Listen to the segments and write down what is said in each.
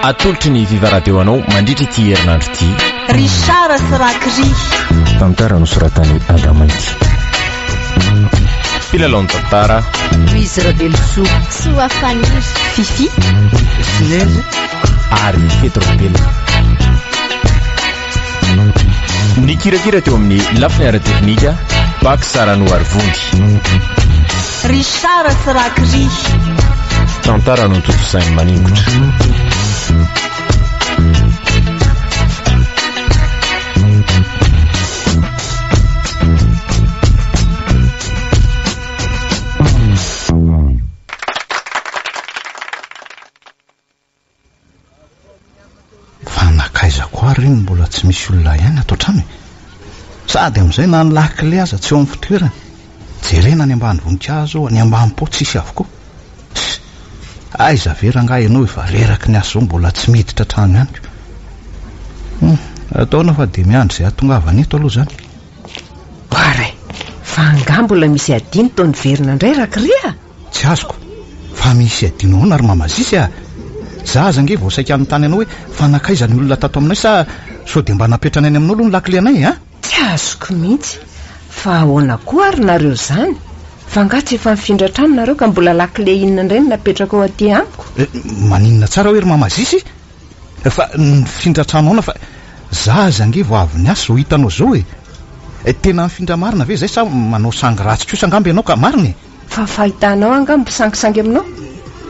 Atolotry ny Viva Radio anao mandritra ity herinandro ity. Richard sy Rakry. Tantara nosoratan'i Andamainty. Mpilalao ny tantara. Louise Ravelosoa. Soa Faniry. Fifi. Sinez ary Fety Raobelina. Nikirakira teo amin'ny lafiny ara-teknika, Pax Ranoarivony. Richard sy Rakry. Tantara notontosain'i Maningotra. Fa nankaiza koa ary ry no mbola tsy misy olona ihany ato an-trano e? Sady amin'izay na ny lakile aza tsy eo amin'ny fitoerany. Jerena any ambany voninkazo, any ambany pot tsisy avokoa. Ss! Aiza ve rangahy ianao efa reraky ny asa izao mbola tsy miditra trano ihany ko. Hum, ataona fa dia miandry izay hahatongavany eto aloha izany. Oaray, fa angaha mbola misy adino toa niverina indray Rakry a? Tsy azoko. Fa misy adino ahoana ry mama Zisy a? Za aza ange vao saika hanontany anao hoe fa nankaiza ny olona tato aminay sa sao dia mba napetrany any aminao aloha ny lakile anay a? Tsy azoko mihitsy. Fa ahoana koa ary nareo izany? Fa angaha tsy efa nifindra trano nareo ka mbola lakile inona indray no napetrakao aty amiko? Eh, maninona tsara hoe ry mama Zisy? Fa nifindra trano ahoana fa za aza ange vao avy niasa izao hitanao izao e! Tena nifindra marina ve izay sa manao sangy ratsy kosa angamba ianao ka marina e? Fa fahitanao angaha mpisangisangy aminao?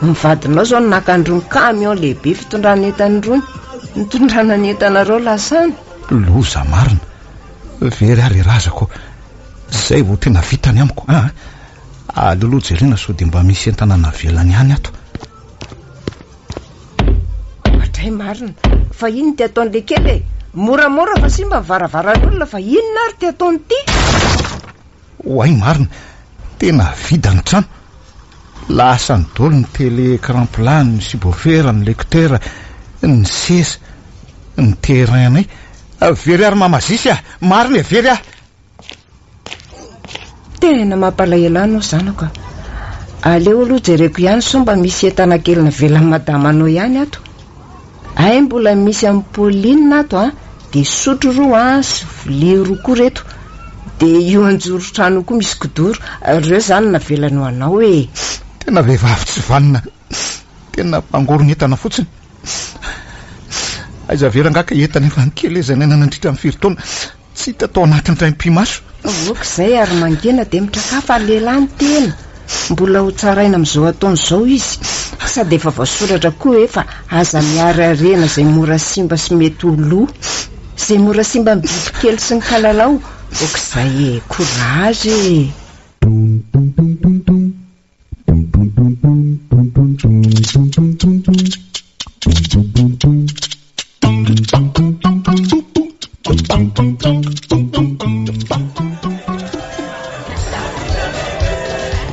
Ny vadinao izao no naka an'irony camion lehibe fitondrana entana irony, nitondrana ny entanareo lasa any. Loza marina! Very aho ry razako ô! Izay vao tena vita ny amiko an! Aleo aloha jerena sao dia mba misy entana navelany ihany ato. Oadray marina! Fa inona ity ataon'ilay kely e? Moramora fa simba ny varavaran'olona fa inona ary ity ataony ity? Oay marina, tena vide ny trano. Lasany daholo ny télé écran plat, ny subwoofer, ny lecteur, ny seza, ny terrain anay. Very ary mama Zisy ah! Marina e, very ah! Tena mampalahelo ahy anao zanako a! Aleo aloha jereko ihany sao mba misy entana kely navelan'i madamanao ihany ato. Hay mbola misy an'i Pauline ato an, dia sotro roa an, sy vilia roa koa reto, dia io anjoron-trano io koa misy kidoro, ireo izany no navelany ho anao e! Tena vehivavy tsy vanona, tena mpangorona entana fotsiny. Aiza ve rangahy ka entana efa nikelezana aina nandritra ny firy taona, Tsy hita tao anatin'ny traim-pimaso. Ok izay ary mangina dia mitrakà fa lehilahy ny tena. Mbola ho tsaraina amin'izao ataony izao izy. Sady efa voasoratra koa hoe fa aza mihary harena izay mora simba sy mety ho lo. Izay mora simba ny bibikely sy ny kalalao. Ok izay e! Courage e!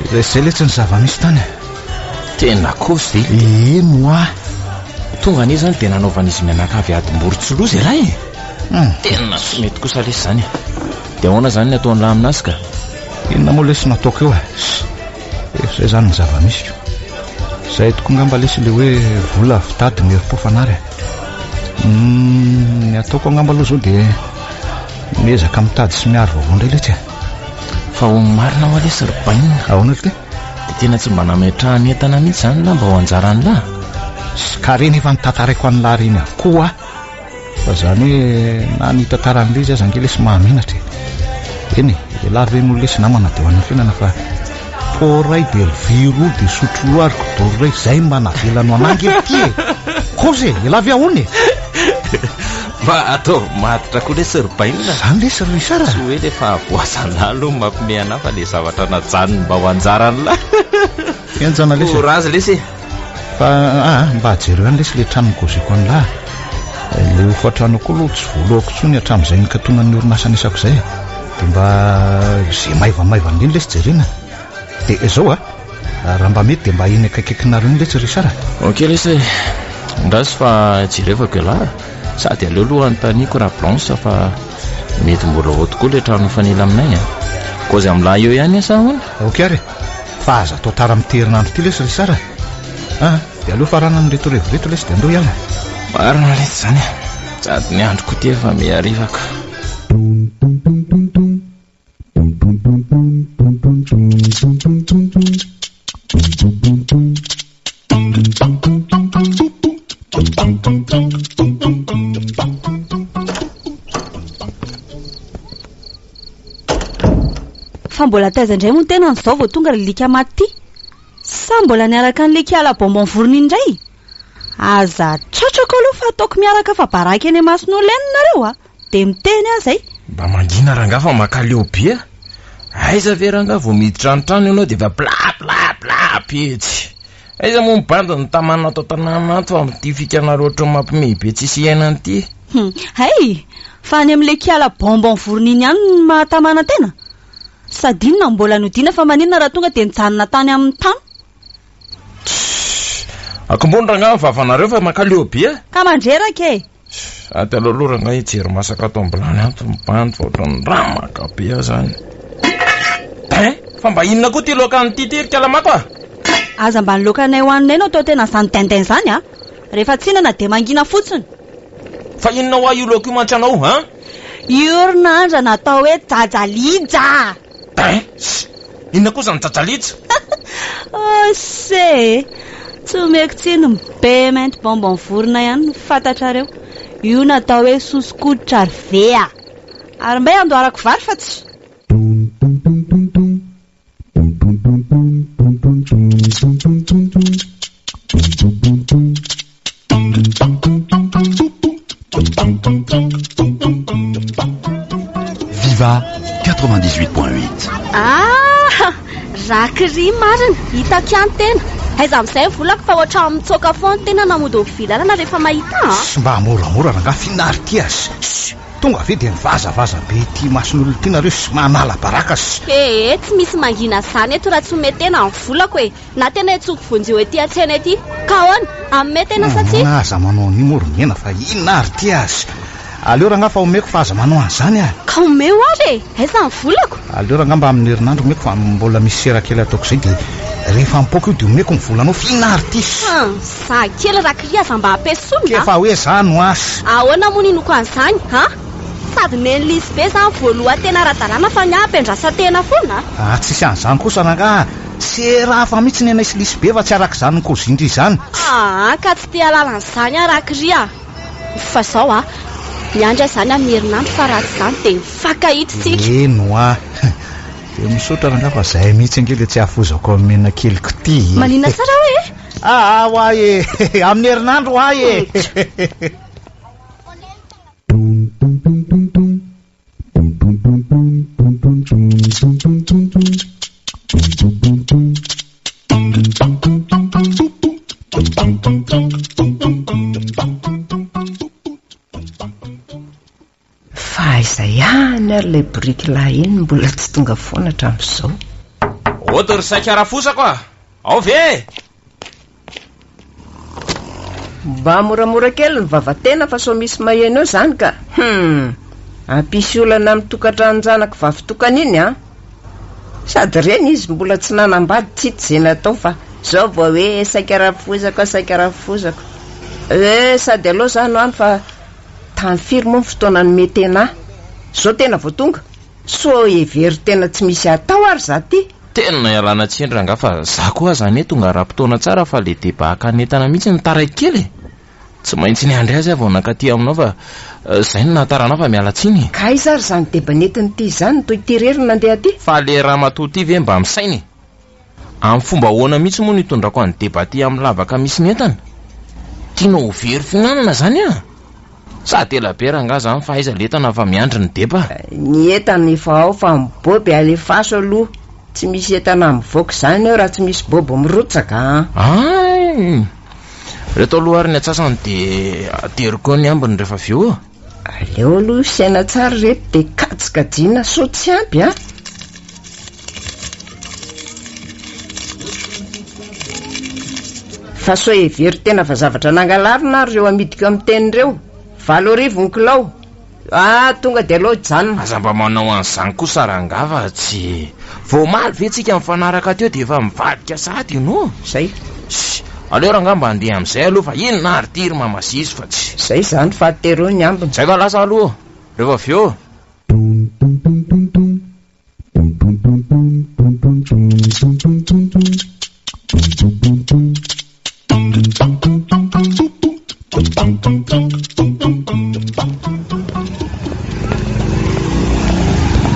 Izay izay letsy ny zava-misy tany e. Tena kosy ve? Eny hoa. Tonga anie izany dia nanaovan'izy mianakavy adim-borontsiloza ialahy e. Hmm. Tena tsy mety kosa lesy izany e. Dia ahoana izany ny ataon'lah aminazy ka? Inona moa lesy no ataoko eo e? Efa izay izany ny zava-misy ko. Izay tokoa angamba lesy ilay hoe vola fitady ny herim-po fanary e. Hmm, ny ataoko angamba aloha izao dia miezaka mitady sy miaro vaovao indray letsy e. Fa ho marina hoa lesy ry bainina. Ahoana ry ty? Dia tena tsy mba nametrahany entana mihitsy izany lah mba ho anjaran'lah. Ka reny efa notantaraiko an'lah reny avokoa ah. Fa zany hoe na ny tantaran'ilay izy aza ange lesy mahamenatra e. Eny e, elah ve moa lesy namana dia ho an'ny fiainana fa pot iray dia lovia roa dia sotro roa ary kidoro iray, zay mba navelany ho anah ange ity e. Kosa e, elah ve ahoana e? Mba ataovy matotra koa lesy ry bainina. Zany lesy ry Richard a. Tsy hoe le fahavoazan'lah aloha no mampime anah fa le zavatra najanony mba ho anjaran'lah. Henjana lesy e. Courage lesy e. Fa aa mba jereo ihany lesy le trano nikaoziko an'lah e. Le hofantrano koa aloha tsy voalohako intsony hatramin'izay nikatonan'ny orinasa nisako izay e. Dia mba ze maivamaivana indrindra lesy jerena. Dia izao a, raha mba mety dia mba eny akaikaikinareo eny lesy Richard a. Ok lesy e. Andraso fa jerevako ialahy a. Sady aleo aloha anontaniako ra Blanche fa mety mbola ao tokoa le trano mifanila aminay a. Kôzy amin'lah eo ihany sa ahoana? Ok ary e. Fa aza atao tara amin'ity herinandro ity lesy ry Sara a! Dia aleo faranana ireto revy ireto lesy dia andao hiala. Marina letsy izany e. Sady ny andro koa ity efa mihariva ka. Fa mbola taiza indray moa tena izao vao tonga ry lika maty ity? Sa mbola niaraka an'ilay kiala bonbon vorona iny indray? Aza tratrako aloha fa ataoko miaraka afa-baraka eny imason'olona eny nareo a! Dia miteny aho izay. Mba mangina rangahy fa makaleo be a! Aiza ve rangahy vao miditra ny trano ianao dia efa bla bla bla petsy. Aiza moa ny bandy no tamana ato an-tanàna ato amin'ity fikanareo ohatran'ny mampimehy be tsisy iainana ity? Hay! Fa any amin'ilay kiala bonbon vorona iny ihany no mahatamana tena? Sady inona no mbola nodiana fa maninona raha tonga dia nijanona tany amin'ny tany? Tssy! Akombony rangahy ny vavanareo fa mankaleo be a! Ka mandreraka e! Aty aloha aloha rangahy hijery masaka ato am-bilany ato ny bandy fa ohatran'ny ramaka be aho zany. Hein! Fa mba inona koa ity laoka an'ity ity ry kalamako a? Aza mba ny laokanay hohaninay no atao tena zany dindin zany a! Rehefa tsy hihinana dia mangina fotsiny. Fa inona hoa io laoka io mantsy anao hein? Io ry nandra natao hoe jajalija a! Hein! Inona koa izany jajalija? Ose e! Tsy omeko tsiny ny be mainty bonbon vorona ihany no fantatrareo. Io natao hoe sosokoditra ry ve a! Ary mbay andoharako vary fa tsy. Viva 98.8. Ah! Rakry marina, hitako ihany tena. Aiza amin'izay ny volako fa ohatran'ny mitsoaka foana tena na mody mivilalana rehefa mahita an. Tsy mba moramora rangahy finary ity a! Ssss! Tonga ve dia mivazavaza be ity mason'olona ity nareo sy manala baraka ssss! Ee, tsy misy mangina izany eto raha tsy omen-tena ny volako e! Na tena hitsoko vonjeo ety an-tsena ety. Ka ahoana? Hanome tena sa tsia? Aza manao an'io moa ry Nena fa inona ary ity azy? Aleo rangahy fa omeko fa aza manao an'izany a! Ka omeo ary e! Aiza ny volako? Aleo rangahy mba amin'ny herinandro omeko fa mbola misy sera kely ataoko izay dia rehefa mipoaka io dia omeko ny volanao fa inona ary ity? Hum! Za kely Rakry aza mba ampiesonina a! K'efa hoe za no as! Ahoana moa no inoako an'izany an? Sady neny lisy be zany voaloha tena ara-dalàna fa ny ahy ampiandrasan-tena foana a! Ah tsisy an'izany kosa rangahy a! Sera hafa mihitsy ny anay sy lisy be fa tsy araka izany kôzin-dry izany. Aa ka tsy te halala an'izany aho Rakry a! Fa zao a! Miandry aho izany amin'ny herinandro fa raha tsy izany dia mifankahita isika. Eny hoa! Dia misaotra rangahy fa izay mihitsy ange ilay tsy hahafozako amin'ny mena keliko ity e! Manina tsara hoe e! Aa hoa e! Amin'ny herinandro hoa e! Fa aiza ihany ary ilay boriky lahy iny no mbola tsy tonga foana hatramin'izao? Ody ry saika rafozako a! Ao ve e? Mba moramora kely ny vava-tena fa sao misy maheno eo izany ka! Hum! Hampisy olana amin'ny tokantranon-janako vavitokana iny an! Sady reny izy mbola tsy nanambady tsy hita izay natao fa izao vao hoe saika rafozako aho saika rafozako. Eh! Sady aleo za no any fa tamin'ny firy moa ny fotoana nomen-tena ahy? Izao tena vao tonga? Sao heverin-tena tsy misy atao ary za ty? Tena ialana tsiny rangaha fa za koa aza anie tonga ara-potoana tsara fa le débat hakanentana mihitsy no taraiky kely e! Tsy maintsy niandry azy aho vao nankaty aminao fa zay no nahatara anao fa miala tsiny e! Ka aiza ary izany débat nentiny ity izany no toy ity irery no nandeha aty? Fa le ramatoa ity ve mba misaina e? Amin'ny fomba ahoana mihitsy moa no hitondrako an'i Deba aty amin'ny lavaka misy ny entana? Tianao ho very fihinanana izany aho? Sady ela be rangahy izany fa aiza le entana fa miandry ny Deba? Ny entana efa ao fa ny Boby alefaso aloha, tsy misy entana mivoaka izany eo raha tsy misy Boby mirotsaka an! Hay! Reto aloha ary ny atsasany dia ateriko eo ny ambiny rehefa avy eo. Aleo aloha isaina tsara ireto dia kajikajiana sao tsy ampy an! Fa sao hevero tena fa zavatra nangalarina ary ireo amidiko amin'ny teny ireo. 8000 ny kilao. Ah, tonga dia aleo hijanona. Aza mba manao an'izany kosa rangahy fa tsy. Vao omaly ve tsika nifanaraka teo dia efa mivadika sahady ianao? Zay. Ssy. Aleo rangahy mba handeha amin'izay aloha fa inona ary ity ry mama Zizy fa tsy. Izay izany fa tereo ny ambiny. Zay fa lasa aloha rehefa avy eo.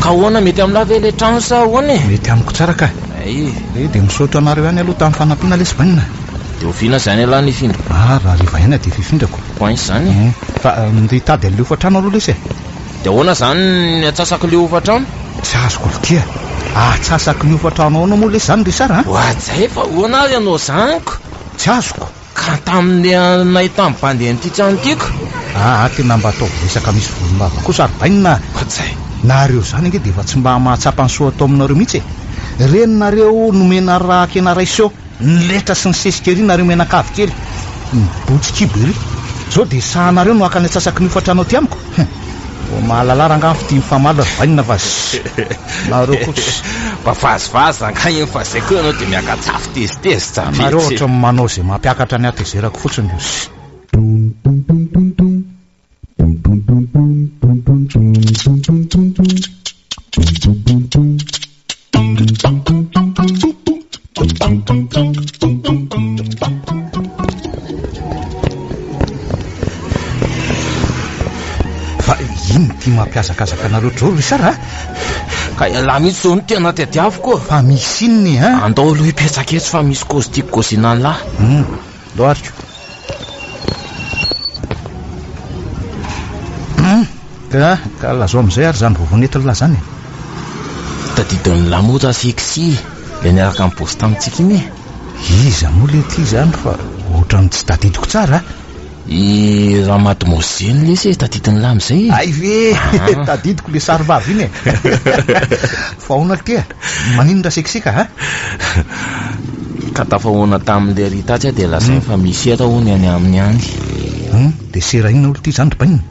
Ka ahoana mety amin'lah ve ilay trano sa ahoana e? Mety amiko tsara ka. Ay. Eh, dia misaotra anareo ihany aloha tamin'ny fanampiana lesy bainina. Dia oviana izany ialahy ny hifindra? Ah, raha hariva ihany dia efa hifindrako. Poince izany e. Eh, fa ndeha hitady an'ilay hofantrano aloha lesy e. Dia ahoana izany ny atsasak'ilay hofantrano? Tsy azoko ry tia. Atsasaky ny hofantrano ahoana moa lesy izany ry Sara a? Oajay fa ahoana ary ianao izany ko? Tsy azoko. Ka tamin'ny anay tamin'ny bandy an'ity trano ity ko. Aa tena mba ataovy resaka misy volombava kosa ry bainina a! Oajay. Nareo izany ange dia efa tsy mba mahatsapa ny soa atao aminareo mihitsy e! Reninareo nomena raha-kena ray seho, niletra sy nisesika ery nareo mianakavy kely, nibotsikibo ery. Zao dia sahanareo no haka ny atsasaky ny hofantrano aty amiko? Hum! Vao mahalala rangaha ny fitia mifamaly ry bainina fa zzz! Nareo koa tsy. Mba vazivazy rangaha iny fa zay koa ianao dia miaka-tsafo tezitezitra be Nareo tsy. ohatran'ny manao izay mampiakatra ny hatezerako fotsiny zzz! Fa inona ity mampihazakazaka anareo ohatr'izao ry Richard a? Ka ialahy mihitsy izao no tena tadiaviko. Fa misy inona e an? Andao aloha hipetraka eto fa misy kozy tiako kôzina an'lah. Hum, ndao ary ko. Hum, ka, ka lazao amin'izay ary izany vaovao nentin'lah izany e. Tadidin'i Lamota sexy ilay niaraka nibozy tamintsika iny e. Iza moa le ty izany fa ohatran'ny tsy tadidiko tsara a. I Ramademoiselle lesy e, tadidin'i Lam izay e. Hay ve, tadidiko le sarivavy iny e. Fa ahoana ry ty a? Maninona raha sexy ka a? Ka tafahoana tamin'ilay Rita atsy aho dia lazainy fa misy sera hono any aminy any. Hum, dia sera inona olo ty izany ry bainina?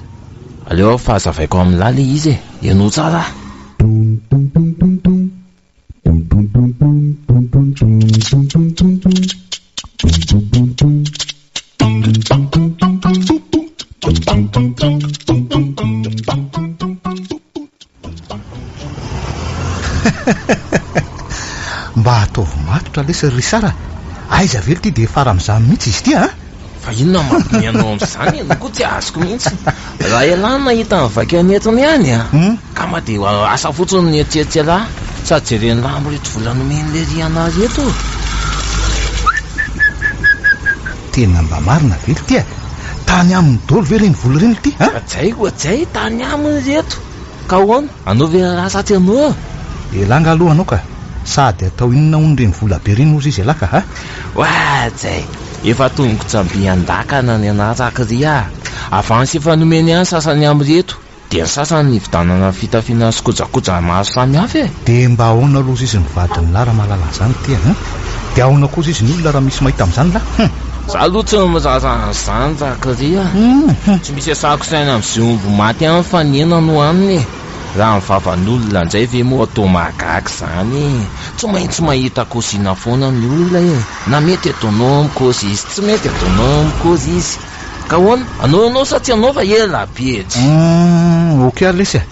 Aleo aho fa hazavaiko amin'lah le izy e, henoy tsara a. Mba ataovy matotra lesy ry Richard a! Aiza ve ity dia hiafara amin'izany mihitsy izy ity a? Fa inona no mampiomehy anao amin'izany e? Koa tsy azoko mihitsy. Raha ialahy no nahita ny vaikany entiny ihany a! Angamba dia asa fotsiny ny eritreritr'ialahy. Sady jeren'i Lambo ireto vola nomen'i Lery anah ireto. Tena mba marina ve ity a? Tany aminy daholo ve ireny vola ireny ity a? Oajay, oajay, tany aminy ireto. Ka ahoana? Anao ve raharaha sa tsy anao? Elah nga aloha anao ka! Sady atao inona hono ireny vola be ireny hozy izy elah ka a! Oajay! Efa tongotra-by an-dakana ny anah Rakry a! Avance efa nomeny ahy ny sasany amin'ireto, dia ny sasany nividianana fitafiana sy kojakoja maro samihafa e! Dia mba ahoana aloha hozy izy ny vadin'lah raha mahalala an'izany ity a! Dia ahoana koa hozy izy ny olona raha misy mahita amin'izany lah? Hum! Za aloha tsy miraharaha an'izany Rakry a! Tsy misy asako saina amin'izay omby maty any fa ny hena no hanina e! Raha ny vavan'olona indray ve moa toa mahagaga izany e! Tsy maintsy mahita kôzina foana ny olona e! Na mety ataonao mikozy izy, tsy mety ataonao mikozy izy. Ka ahoana? Anao ianao sa tsy anao fa ela be tsy. Humm, ok ary lesy a!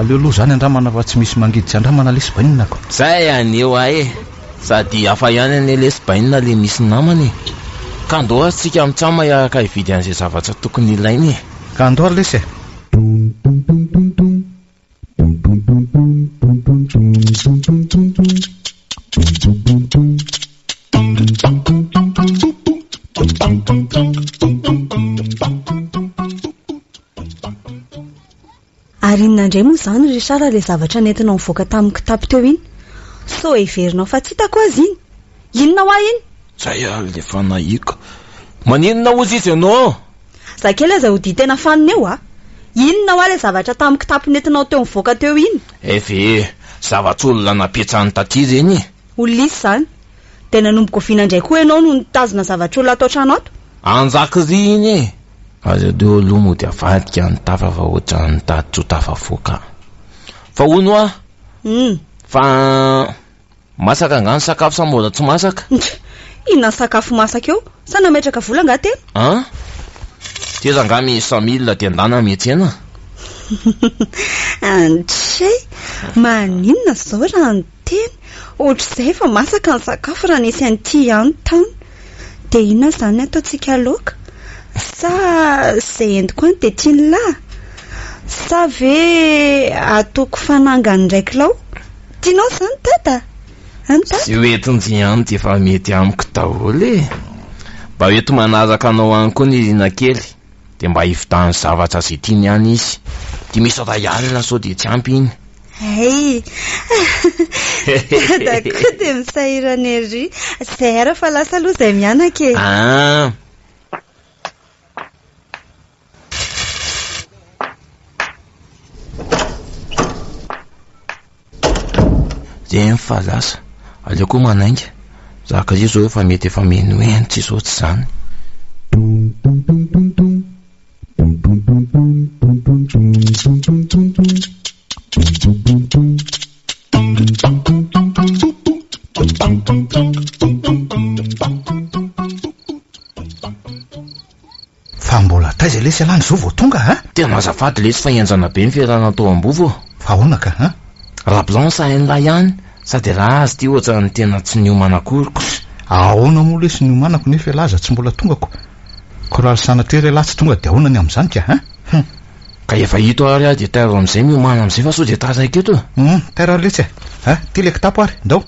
Aleo aloha izany andramana fa tsy misy mangidy tsy andramana lesy bainina ko. Zay anie hoa e! Sady hafa ihany anie lesy bainina le misy namana e! Ka andao ary tsika mitsam hiaraka hividy an'izay zavatra tokony ilaina e! Ka andao ary lesy e! Ary inona indray moa izany Richard ilay zavatra nentinao nivoaka tamin'ny kitapo teo iny? Sao heverinao fa tsy hitako aza iny? Inona hoa iny? Zay ary le fanahiako. Maninona hozy izy ianao? Za kely aza ho dia tena fanina eo a! Inona hoa ilay zavatra tamin'ny kitapo nentinao teo nivoaka teo iny? Eh ve, zavatr'olona napetrany taty ireny e! Olona iza izany? Dia nanomboka oviana indray koa ianao no nitazona zavatr'olona ato an-trano ato? Anjakry iny e! Aza aleo aloha mody avadika ny tafa fa ohatran'ny mitady tsy ho tafavoaka. Fa hono hoa? Hum. Fa masaka angaha ny sakafo sa mbola tsy masaka? Inona ny sakafo masaka eo? Sa nametraka vola angaha tena? An? Teza angaha misy 100 000 dia ndana miantsena? Andrey! Maninona izao raha ny tena? Ohatr'izay efa masaka ny sakafo raha nisy an'ity ihany tany. Dia inona izany ny ataontsika laoka? Sa izay entiko any dia tian'i lahy? Sa ve ataoko fanangany iray kilao? Tianao izany Dada? An Dada? Izay hoentin-jy ihany dia efa mety amiko daholo e! Mba hoento manaraka anao any koa Nirina kely dia mba hividany zavatra izay tiany ihany izy. Dia misy iray alina sao dia tsy ampy iny. Hay! Dada koa dia misahirana ery. Izay ara fa lasa aloha izay mianaka e! Ah! Eny fa lasa. Aleo koa manainga. Zaka io zao efa mety efa menoheno tsy izao tsy izany. Fa mbola taiza lesy ialahy no zao vao tonga a? Tena azafady lesy fa henjana be ny fiarahana tao Ambovo ô. Fa ahoana ka a? Ra-blanc sahin'lah ihany, sady ialahy azy ity ohatran'ny tena tsy niomana akory ko. Ahoana moa lesy niomanako nefa ialahy aza tsy mbola tongako. Ko raha sanatria re ialahy tsy tonga dia ahoana ny amin'izany ka a? Hum. Ka efa ito ary aho dia tairo amin'izay miomana amin'izay fa sao dia taraiky eto e. Hum, tairo ary letsy e. A, ity ilay kitapo ary, ndao.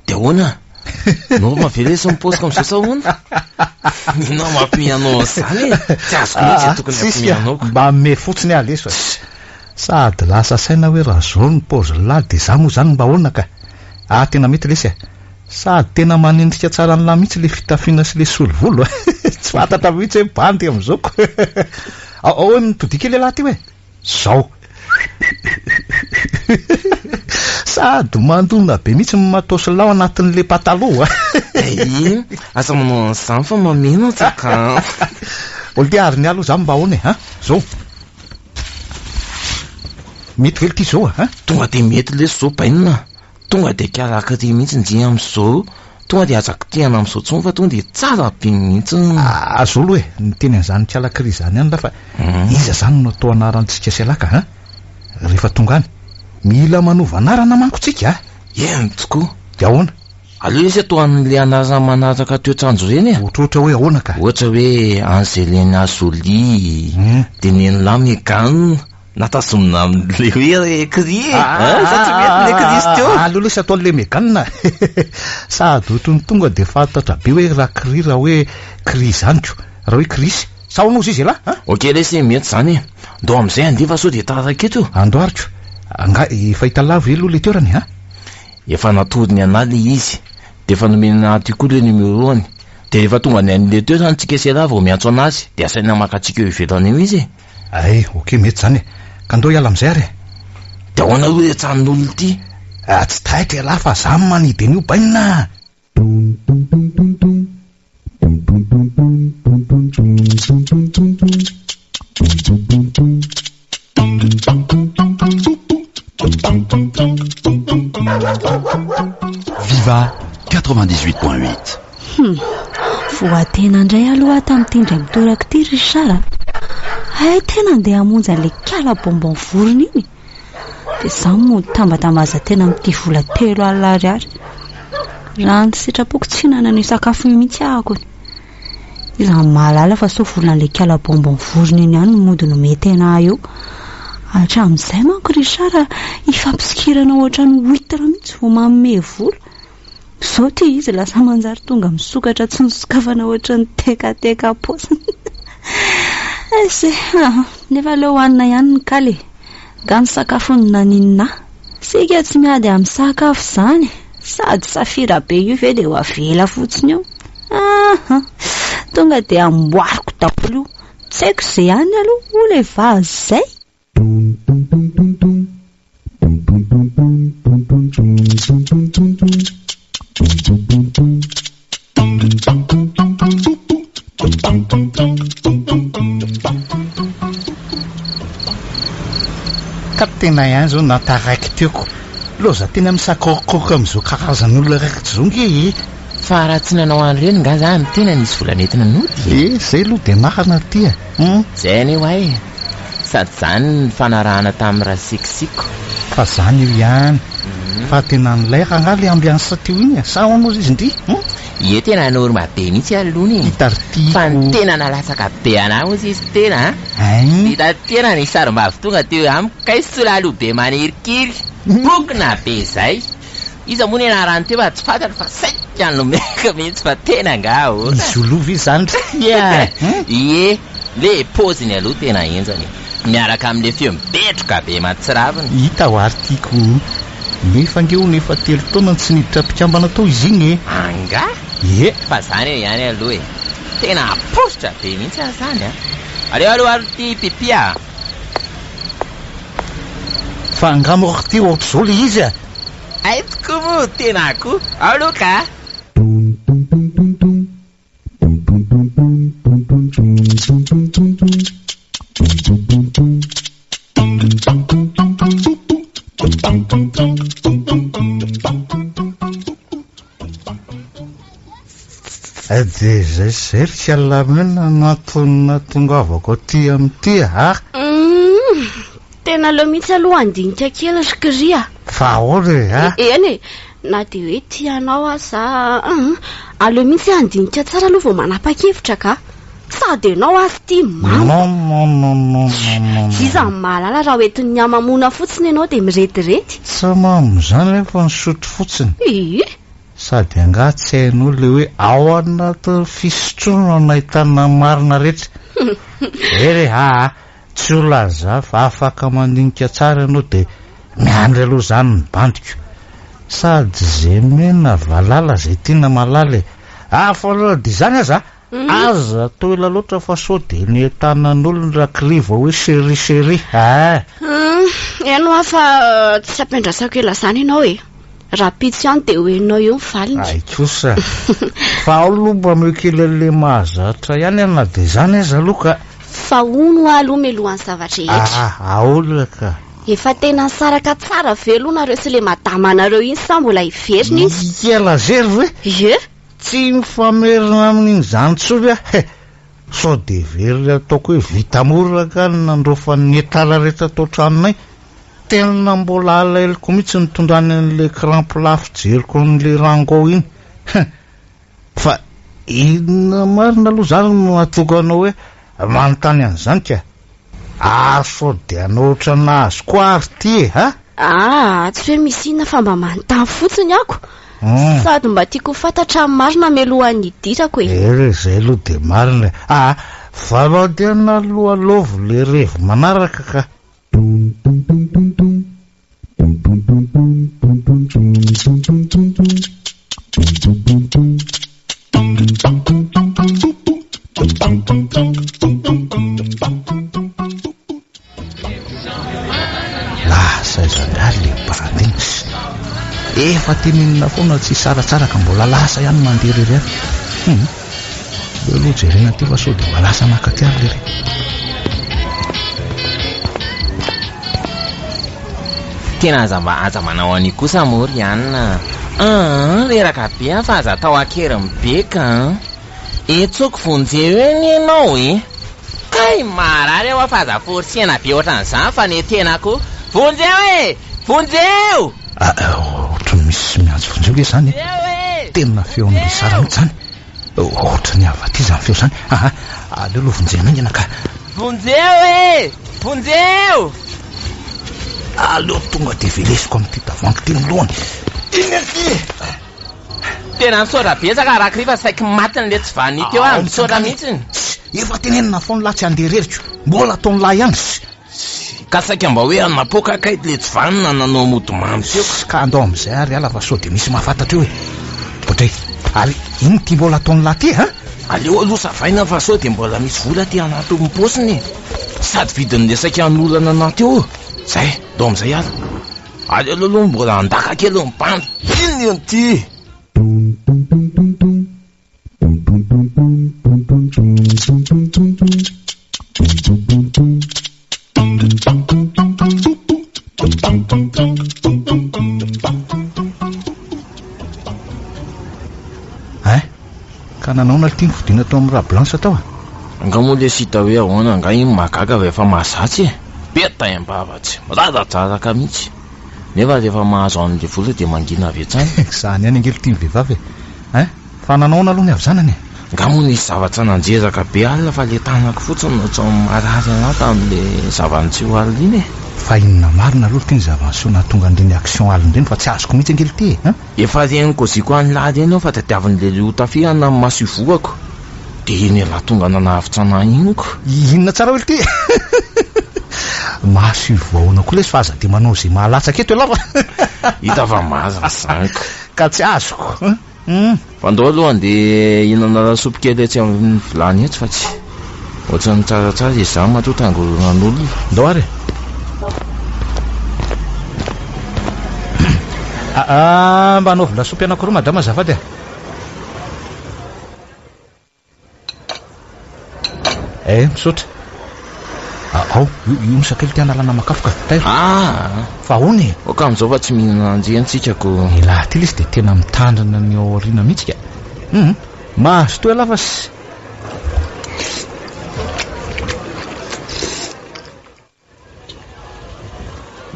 Dia ahoana? Norme ve lesy ny paoziko amin'izao sa ahoana? Inona mampiomehy anao an'izany e? Tsy azoko mihitsy izay tokony hampiomehy anao ko. Mba mimehy fotsiny aho lesy e. Sady lasa saina hoe raha zao ny paozin'lah dia za moa zany mba ahoana ka? Ah tena mety lesy e! Sady tena manendrika tsara an'lah mihitsy le fitafiana sy le solovolo a! Tsy fantatra mihitsy hoe bandy amin'izao ko! Ao ao hoe mitodia kely elah ty hoe! Zao! Sady mandona be mihitsy ny matôs'lah ao anatin'le pataloha a! Eii! Aza manao an'izany fa mahamenatra ka! Olty ary ny ahy aloha za mba ahoana e? An! Zao! Mety ve lty zao a? Tonga dia mety lesy zao bainina a! Tonga dia karakary mihitsy njy amin'izao, tonga dia aza kitihana amin'izao intsony fa tonga dia tsara be mihitsy. Ah zao aloha e, niteny an'izany kalakry izany ihany lah fa iza zany no atao anarantsika sy ialahy ka an? Rehefa tonga any. Mila manova anarana manko tsika a! Eny tokoa. Dia ahoana? Aleo lesy atao an'ilay anarana manaraka toetr'andro ireny e! Ohatrohatra hoe ahoana ka? Ohatra hoe Angelina Jolie, dia Nenila Meghan, na tazomina amin'ilay hoe Cri e! Sa tsy mety ilay Cri teo? Aleo lesy atao an'ilay Meghan e! Sady ohatry ny tonga dia fantatra be hoe raha Cri raha hoe Cri izany ko! Raha hoe Chris. Sa ahoana hozy izy elah a? Ok lesy e, mety izany e! Ndao amin'izay handeha fa sao dia taraiky eto. Andao ary ko! Angaha efa hita lahy ve aloha ilay toerana e? A? Efa natorony anah le izy, de efa nomeny anah aty koa le numéro-ny, de rehefa tonga any amle toerana tsika sy elah vao miantso anazy, de asaina maka antsika eo ivelany eo izy e! Ay, ok mety zany e! Ka ndao hiala amizay ary e! De ahoana aloha le tranon'olona ity? Ah, tsy taitra ialahy fa za no manidy an'io bainina a! Viva 98.8. Hum, voatena indray aloha aho tamin'ity indray mitoraka ity ry Richard a. Hay tena andeha hamonjy an'ilay kala bonbon vorona iny. Dia izaho mody tambatambazan-tena amin'ity vola 30 ariary. Raha ny sitrapoko tsy hihinana an'io sakafo io mihitsy aho akory. Iza no mahalala fa sao volan'ilay kala bonbon vorona iny ihany no mody nomen-tena ahy eo. Hatramin'izay manko Richard ifampisikirana ohatran'ny huitre mihitsy vao manome vola. Izao ity izy lasa manjary tonga misokatra tsy nosokafana ohatran'ny tekateka am-paosiny. Ese ah, nefa aleo hohanina ihany ny kaly e. Nga ny sakafo no naninona ahy. Isika tsy miady amin'ny sakafo izany. Sady safira be io ve dia ho avela fotsiny eo. Aha! Tonga dia amboariko daholo io. Tsy haiko izay any aloha hoy ilay vazo izay. Ka tena ihany zao na taraiky teo ko. Loza tena misakorokoroko amin'izao karazan'olona raikitra izao nge e. Fa raha tsy nanao an'ireny nga za no tena nisy vola nentina nody e. Eh, zay aloha dia marina ry ty e. Hum. Zay anie ho ahy e. Sady zany ny nifanarahana tamin'i Rasikisiko. Fa zany io ihany. Fa tena nilay rangahy le ambiance teo iny e. Sa ahoana ozy izy ndry? Hum. Ie tena norma be mihitsy aloha e. Hita ry tiako. Fa ny tena nalatsaka be anah ozy izy tena a. Hein? Hita tena ny sarim-bavy tonga teo amiko kay solaloha be manirikiry. Pokona be zay. Iza moa ny anarany teo fa tsy fantatro fa saika nomeko mihitsy fa tena angaha ahoana? Izy aloha ve izany ry tia a? Ie, le paoziny aloha tena henjana e. Miaraka amin'le feo mibetroka be mahatsiravina. Hita ho ary tiako o. Nefa ange hono efa telo taona no tsy niditra mpikambana tao izy iny e. Angaha? Ie. Fa zany eo ihany aloha e. Tena paositra be mihitsy aho zany a. Aleo aloha ary ity pipi a. Fa angaha moa ry tia ohatr'izao le izy a? Hay tokoa moa tena ko. Ao aloha ka. Dia izay sy izay ry Kalamena no antony nahatongavako aty amin'ity a! Humm! Tena aleo mihitsy aloha handinika kely ry Kry a! Fa ahoana e a? Eny e! Na dia hoe tia anao aza aho, aleo mihitsy handinika tsara aloha vao manapa-kevitra ka! Sady ianao aza ity mamo! Non non non non non non! Iza no mahalala raha hoentin'ny hamamoana fotsiny ianao dia mirediredy? Tsy mamo izany aho fa nisotro fotsiny. Ii! Sady angaha tsy hainao le hoe ao anatin'ny fisotroana no ahitana ny marina rehetra? Zay re aa, tsy ho laza fa afaka mandinika tsara ianao de miandry aloha zany ny bandiko. Sady ze mena valala zay tiana malala e! Hafa aloha de izany aza aza atao ela loatra fa sao de ny tanan'olona rakry vao hoe chérie chérie aa! Hum, eny hoa fa tsy ampiandrasako ela zany ianao e! Rahampitso ihany dia ho henonao eo ny valiny. Hay kosa. Fa ao aloha mba omeo kely an'ilay mahazatra ihany aho na dia izany aza aloha ka. Fa hono hoa aloha mialohan'ny zava-drehetra. Ah, ahoana ka? Efa tena nisaraka tsara ve aloha nareo sy ilay madamanareo iny sa mbola hiverina izy? Hiala zery ve? Ie. Tsy mifamerina amin'iny izany intsony aho e! Sao dia very ataoko hoe vita mora angaha ny nandraofan'ny entana rehetra tao an-tranonay? Tena mbola alaheloko mihitsy nitondrany an'ilay crampe lafo jeriko an'ilay rango iny. Hein! Fa inona marina aloha izany no mahatonga anao hoe manontany an'izany ka? Ary sao dia hanao ohatran'ny nahazo koa ary ity e, ha? Aa, tsy hoe misy inona fa mba manontany fotsiny ako. Sady mba tiako ho fantatra ny marina mialohan'ny hidirako e. Ry izay aloha dia marina e. Aa, valo andiana aloha alaovy le revy manaraka ka. Lasa aiza indray le bandy iny? Efa tenenina foana tsy hisaratsaraka mbola lasa ihany mandeha irery ihany. Hum. Aleo aloha jerena aty fa sao dia mba lasa maka aty ary lery. Tena aza mba aza manao an'io kosa moa ry anona aa reraka be aho fa aza atao ankeriny be ka an! Etsoko vonjeo eny ianao e! Kay marary aho fa aza forcena be ohatran'izany fa ny tena koa vonjeo e! Vonjeo! Ah, ohatran'ny misy miantso vonjeo nge izany e! Tena feon'i Richard mihitsy izany. Ohatran'ny avy aty izany feo izany. Aha, aleo aloha vonjena haingana ka. Vonjeo e! Vonjeo! Aleo tonga dia velesiko amin'ity tavoahangy ity ny lohany. Iny aty! Tena misaotra betsaka Rakry fa saiky matin'ilay tsy vanille teo aho. Misaotra mihitsy. Efa tenenina foana lahy tsy handeha irery ko. Mbola ataon'lahy ihany. Ka saika mba hoe hanapoaka kay le tsy vanona nanao mody mamy teo. Ka andao amin'izay ary ala fa sao dia misy mahafantatra eo e. Ohatray, ary inona ity mbola ataon'lah ty a? Aleo aloha savaina fa sao dia mbola misy vola aty anatin'ny paosiny e. Sady vidin'le saika hanolana anah teo. Zay, ndao amin'izay ala. Aleo aloha mbola handaka kely ny bandy. Inona ity? Hein? Ka nanaona ity ny fodiana tao amin'ny Rablanche tao a? Angaha moa lesy hita hoe ahoana angaha iny mahagaga fa efa mahazatsy e! Be taim-bava tsy miraradraraka mihitsy. Nefa rehefa mahazo an'ilay vola dia mangina avy hatrany. Izany ihany ange ry ity ny vehivavy e! Hein? Fa nanaona aloha ny avy zanany e? Angaha moa nisy zavatra nanjezaka be alina fa ilay tanako fotsiny no tsy marary an'ahy tamin'ilay zava-niseho alina iny e! Fa inona marina aloha ry ity ny zava-niseho nahatonga an'ireny action alina ireny fa tsy azoko mihitsy ange ry ity e! Hein? Efa reny kôziko any lahy ireny aho fa tadiavin'ilay lehilahy hotafihana ny masoivohako. Dia iny ialahy tonga nanavotra an'ahy iny ko. Inona tsara hoe ity? Masoivoho ahoana koa lesy fa aza dia manao izay mahalatsaka eto ialahy fa. Hita fa marina izany ko. Ka tsy azoko. Hum. Fa ndao aloha andeha hihinana lasopy kely etsy amin'ny vilany etsy fa tsy ohatran'ny tsaratsara izy izany matoa tangoronan'olona. Ndao ary e. Ah, mba anaovy lasopy anankiroa madama azafady a. Eh, misaotra. Ah, ao, io, io ny sakely ty analana makafo ka. Tairo. Ah! Fa ahoana e? Aoka amin'izao fa tsy mihinana anjy tsika ko. Elah ty lesy dia tena mitandrina ny ao aoriana mihitsy ka. Hum, mazotoa elah fa sy.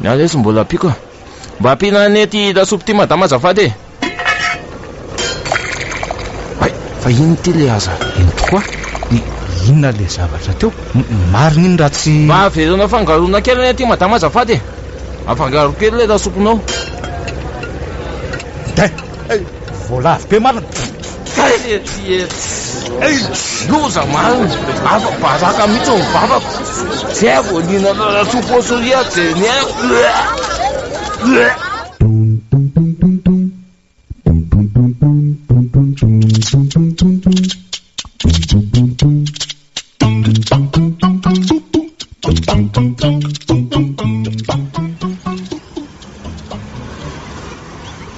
Ny ahy lesy mbola ampiako a. Mba ampiana anie ty lasopy ty madama azafady e. Hay, fa inona ity le aza? Eny tokoa, inona le zavatra teo? Marina iny raha tsy... Mba avereno afangaroana kely anie ty madama azafady e. Afangaro kely le lasopinao. Dai! Voalavo be marina. Loza marina, afa-baraka mihitsy ny vavako. Zay vao nihinana lasopy au soja dia ny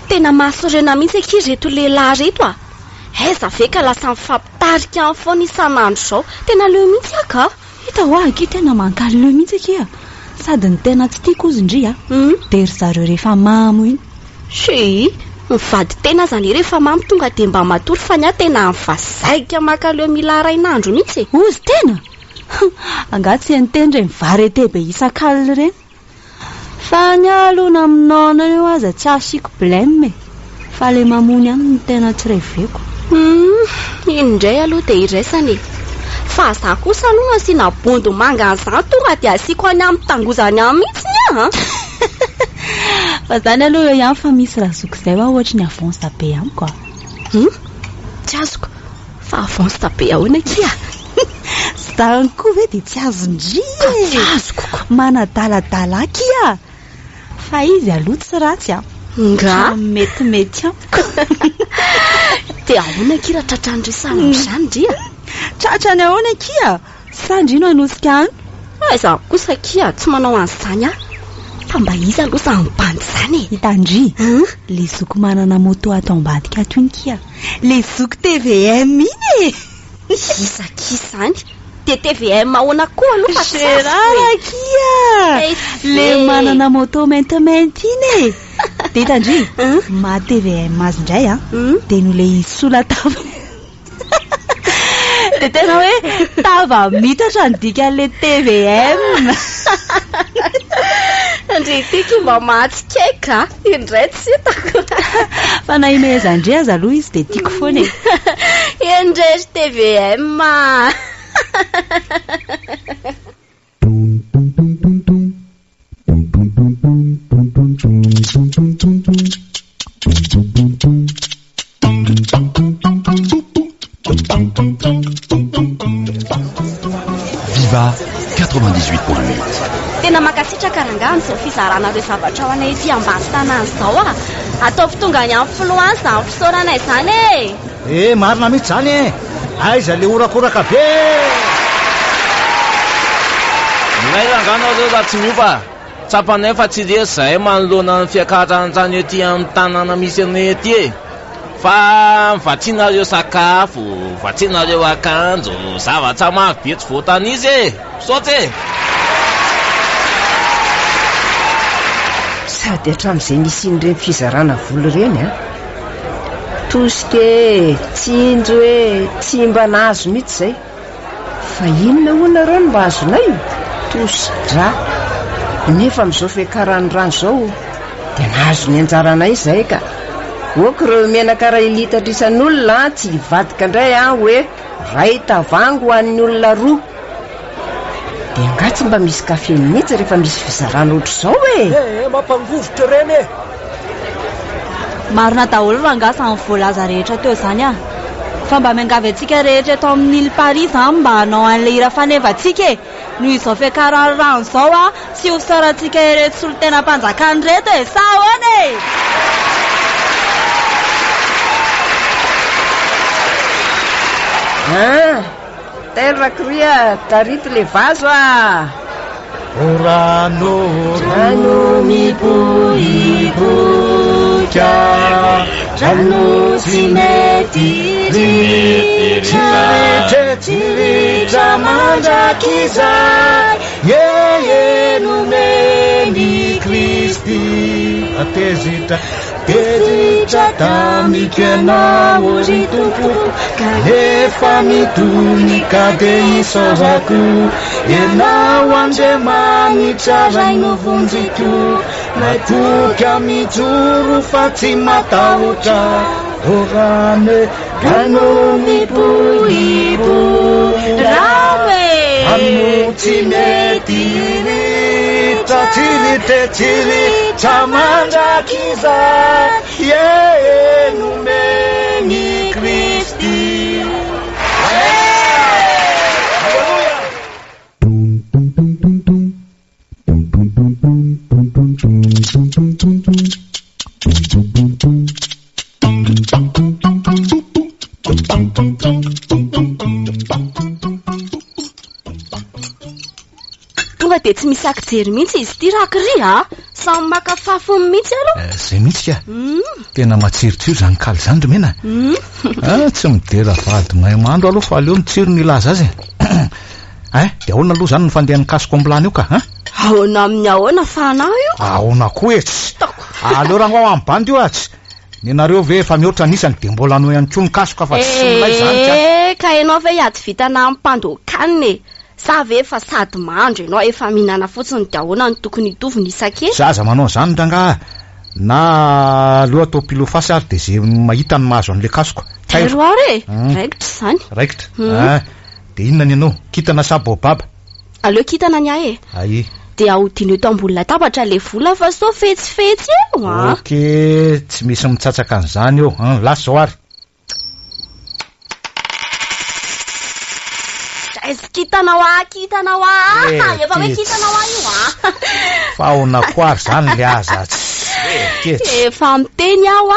Tena mahasorena mihitsy akia ireto lehilahy ireto a! Aiza ve ka lasa mifampitarika any foana isan'andro izao. Tena leo mihitsy aho ka! Hita hoa akia tena mankaleo mihitsy akia. Sady ny tena tsy tiako ozy ndry a! Dia ry zareo rehefa mamo iny. Chérie, mivady tena aza anie rehefa mamo tonga dia mba matory fa ny ahy tena mivazaika mankaleo mila harain'andro mihitsy e! Ozy tena? Angaha tsy hain-teny ireny variété be isan-kalina ireny? Fa ny ahy aloha na minaona eo aza tsy asiako blème e! Fa le mamony ihany no tena tsy reveko. Humm, iny indray aloha dia iraisana e! Fa za kosa aloha asiana bondo manga an'izany tonga dia asiako any amin'ny tangozany any mihitsy ny ahy an! Fa zany aloha eo ihany fa misy razoky izay hoa ohatry ny avance be amiko a! Humm, tsy azoko, fa avance be ahoana akia? Zany koa ve dia tsy azon-dry e! Ka tsy azoko ko! Manadaladala akia! Fa izy aloha tsy ratsy a! Nga? Ohatran'ny metimety amiko. Dia ahoana akia raha tratran'ny resahana amin'izany ndry a? Tratrany ahoana akia? Sa ndry no hanosika any? Aiza kosa akia, tsy manao an'izany aho. Fa mba iza aloha izany bandy izany e? Hitandry, Hein? le zoky manana moto ato ambadika ato iny kia. Le zoky TVM iny e! Iza akia izany? Dia TVM ahoana koa aloha fa tsy azoko e? Gérard akia! Hey, Le ve. manana moto maintimainty iny e! Dia hitandry, Hein? maha TVM azy indray a, Hmm? dia no le izy sola tava. Dia tena hoe tava mitatra ny dikan'le TVM. Ndry ity ki mba mahatsikaiky a! Indray tsy hitako. Fa na imehezan-dry aza aloha izy dia tiako foana e. Indray ry TVM a! Viva 98.8. Tena mankasitraka rangahy amin'izao fizarana ireo zavatra ho anay ety ambany tanàna izao a! Ataovy tonga any amin'ny filoha any izany fisaorana izany e! Eh, marina mihitsy izany e! Aiza le horakoraka be e! Milay rangahy nareo raha tsy miova a! Tsapanay fa tsy resy zahay manoloana ny fiakaran'ny rano ety amin'ny tanàna misy anay ety e! Fa vatsianareo sakafo, vatsianareo akanjo, zavatra maro be tsy voatanisa e! Misaotra e! Sady hatramin'izay nisian'ireny fizarana vola ireny an! Tosika e! Tsinjo e! Tsy mba nahazo mihitsy izay. Fa inona hono nareo no mba azonay? Tosi-drà. Nefa amin'izao fiakaran'ny rano izao dia nahazo ny anjaranay izahay ka. Ok ireo menaka iray litatra isan'olona an, tsy hivadika indray an hoe iray tavoahangy ho an'ny olona roa. Dia angaha tsy mba misy kafe mihitsy rehefa misy fizarana ohatr'izao e? Ee, mampangovitra ireny e! Marina daholo rangaha izany voalaza rehetra teo izany ah! Fa mba miangavy antsika rehetra eto amin'ny Île Paris izany mba hanao an'ilay hira fanevantsika e! Noho izao fiakaran'ny rano izao ah, tsy ho fisaorantsika ireto solontenam-panjakana ireto e! Sa ahoana e? Ah! Terre cria, tarito le vazo ah! O rano, rano miboiboika, rano tsy mety ritra, tsy ritra mandrakizay, ye ye nomen'i Kristy. Tezitra. Tezitra tamiko ianao ry Tompo Kanefa mitony ka dia isaorako Ianao Andriamanitra Ray novonjiko Matoky aho mijoro fa tsy matahotra O rano e, rano miboiboy Rano e! Rano tsy mety ritra, tsy ritra e, tsy ritra mandrakizay, ie nomen'i Kristy. Aleloia! Tonga dia tsy misy akijery mihitsy izy ity Rakry a! Samy maka fafiny mihitsy aloha. Eh, zay mihitsy ka. Tena matsirotsiro izany kaly izany ry Mena. Ah, tsy midera vady mahay mahandro aloha fa aleo ny tsiro no hilaza azy e. Hein, dia ahoana aloha izany ny fandehan'ny kasoka ambilany io ka, hein? Ahoana amin'ny ahoana fa anao io? Ahoana koa e, tsy. Aleo rangahy ho amin'ny bandy io ah, tsy. Nenareo ve efa mihoatra ny isany dia mbola anao ihany koa ny kasoka fa tsy milay izany ka. Eh, ka ianao ve hiady vintana amin'ny mpandoakanina e? Sa ve efa sady mahandro ianao efa mihinana fotsiny dia ahoana no tokony hitovy ny isan-kena? Tsy aza manao an'izany rangahy ah. Na aleo atao pile ou face ary dia ze mahita no mahazo an'ilay kasoka. Tairo ary e! Raikitra izany. Raikitra. Ah. Dia inona ny anao? Kintana sa baobab? Aleo kintana ny ahy e. Aia. Dia ahodino eto ambony latabatra ilay vola fa sao fetsifetsy eo a. Ok, tsy misy mitsatsaka an'izany eo an, lasa izao ary. Aiza kintana hoa, kintana hoa, Eh, efa hoe ty kintana hoa io a. Fa ahoana koa ary izany le aza tsy eh, ty. Efa miteny aho a,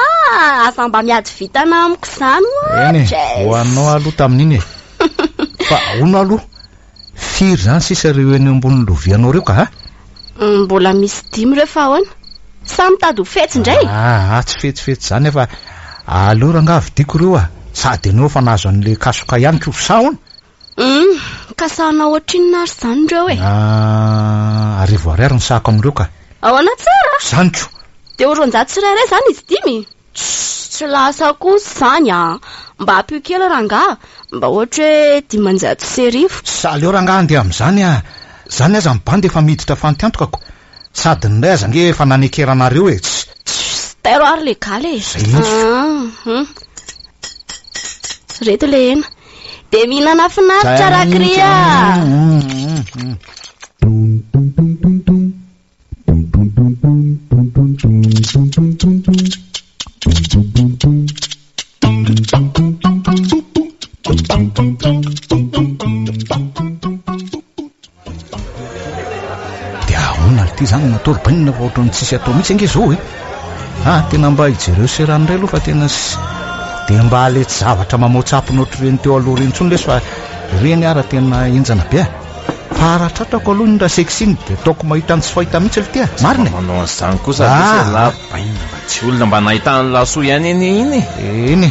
aza mba miady vintana amiko izany hoa. Eny e, Jess. ho anao aloha tamin'iny e. Fa ahoana aloha? Firy izany sisa ireo eny ambonin'ny lovianao ireo ka a? Mbola misy dimy ireo fa ahoana? Sa mitady ho fetsy indray? Aa, tsy fetsifetsy izany fa aleo rangaha vidiako ireo a! Sady ianao efa nahazo an'ilay kasoka ihany ko, sa ahoana? Hum, ka sahanao ohatrinona ary izany ireo e? Ah, 1000 ariary ny sahako amin'ireo ka. Ahoana tsara? Izany ko! Dia ho 200 tsirairay izany izy dimy? Tssy, tsy lasa kosa izany a! Mba ampio kely rangaha, mba ohatra hoe 1500. Sa aleo rangaha handeha amin'izany a! Izany aza ny bandy efa miditra fantiantokako, sady ny ray aza ange efa nanekeranareo e! Tssy. Tssy, tairo ary le galy e! Izay mihitsy ko! Hum. Reto le hena. Dia mihinana finaritra Rakry a! Dia ahoana ity izany no atao ry bainina fa ohatran'ny tsisy atao mihitsy ange izao e! Ah, tena mba hijereo serany indray aloha fa tena sy dia mba le tsy zavatra mamoa-tsapona ohatr'ireny teo aloha ireny intsony lesy fa ireny ara tena henjana be a! Fa raha tratrako aloha iny rasexy iny dia ataoko mahita ny tsy fahita mihitsy ry ty a! Marina e! Manao an'izany kosa Ah! ve ialahy bainina fa tsy olona mba nahitana lasoa ihany anie iny e! Eny e!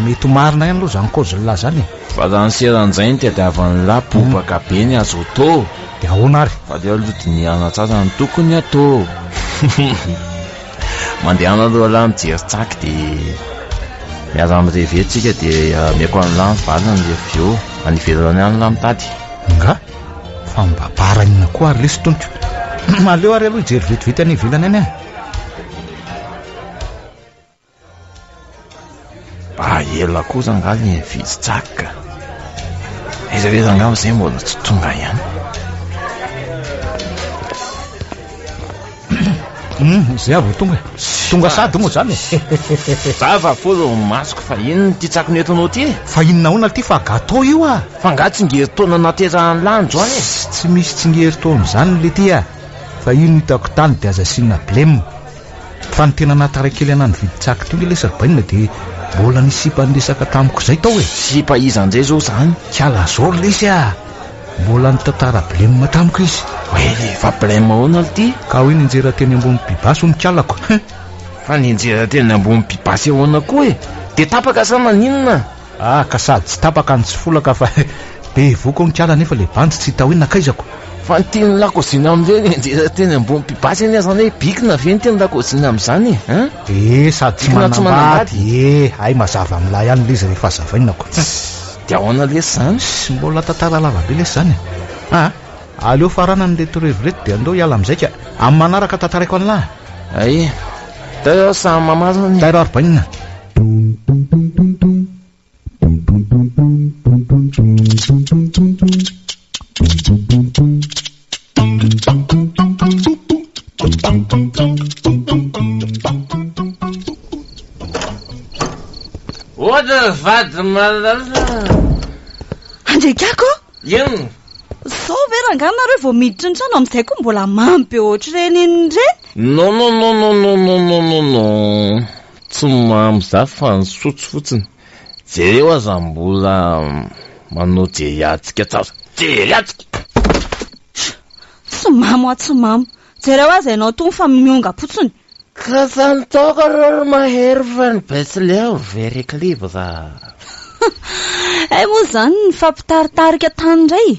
Mety ho marina ihany aloha izany kaozin'lah izany e! Fa raha ny seran'izay no tadiavin'lah bobaka be ny azo atao. Dia ahoana ary? Fa aleo aloha dinihana tsara ny tokony atao. Mandehana aloha lah mijery tsaky dia miara mirevy eto tsika dia ameko an'lah ny valiny rehefa avy eo. Any ivelany any lah mitady. Nga? Fa mba bara inona koa ary lesy tompoko? Aleo ary aloha hijery vetivety any ivelany any ah. Mba ela kosa angaha le nividy tsaky ka. Aiza ve rangaha izay mbola tsy tonga ihany. Zay aho vao tonga e. Tonga sady moa zany e. Zava folo ny masoko fa inona ity tsaky nentinao ity e? Fa inona ahoana ity fa gâteau io ah. Fa angaha tsingeritaona naterahan'i lahy androany e? Tsy misy tsingeritaona izany le ty ah. Fa io no hitako tany dia aza asiana blem. Fa ny tena nahataray kely anah nividy tsaky teo nge lesy ry bainina dia mbola nisy sipa niresaka tamiko izay tao e! Sipa iza ndray zao zany? Kiala zao ry lesy ah! Mbola nitantara blem tamiko izy. Oe fa blem ahoana lty? Ka hoe nianjera teny ambony pibasy hono kialako hein! Fa nianjera teny ambony pibasy ahoana koa e? Dia tapaka sa maninona? Ah ka sady tsy tapaka no tsy folaka fa bevoka hono kiala nefa le bandy tsy hita hoe nakaizako. Fa ny tian'ny lakozina amin'ireny enjehina teny ambony pibasy anie zany hoe bikina ve ny tian'ny lakozina amin'izany e hein? Eh sady tsy Bikina tsy manambady manambady. eh hay mazava amin'lah ihany le izy rehefa hazavaina ko. Dia ahoana lesy zany? Tsy mbola tantara lava be lesy zany e. Ah aleo faranana ireto revy ireto dia andao hiala amin'izay ka. Amin'ny manaraka tantaraiko an'lah. Ay, tairo samy mamaly zany e. Tairo ary bainina. Ohatra ny vady malala. Andriakako ô! Inona? Zao ve rangahy nareo vao miditra ny trano amin'izay koa mbola mamy be ohatr'ireny iny ireny? Non non non non non non non non non Tsy mamo za fa nisotro fotsiny. Jereo aza mbola manao jeriatsika tsara. Jeriatsika! Tsy mamo aho tsy mamo. Jereo aza ianao tony fa miongam-potsiny. Ka zany toaka reo ry mahery fa ny betsileo very équilibre. Hay moa izany nifampitaritarika tany indray e!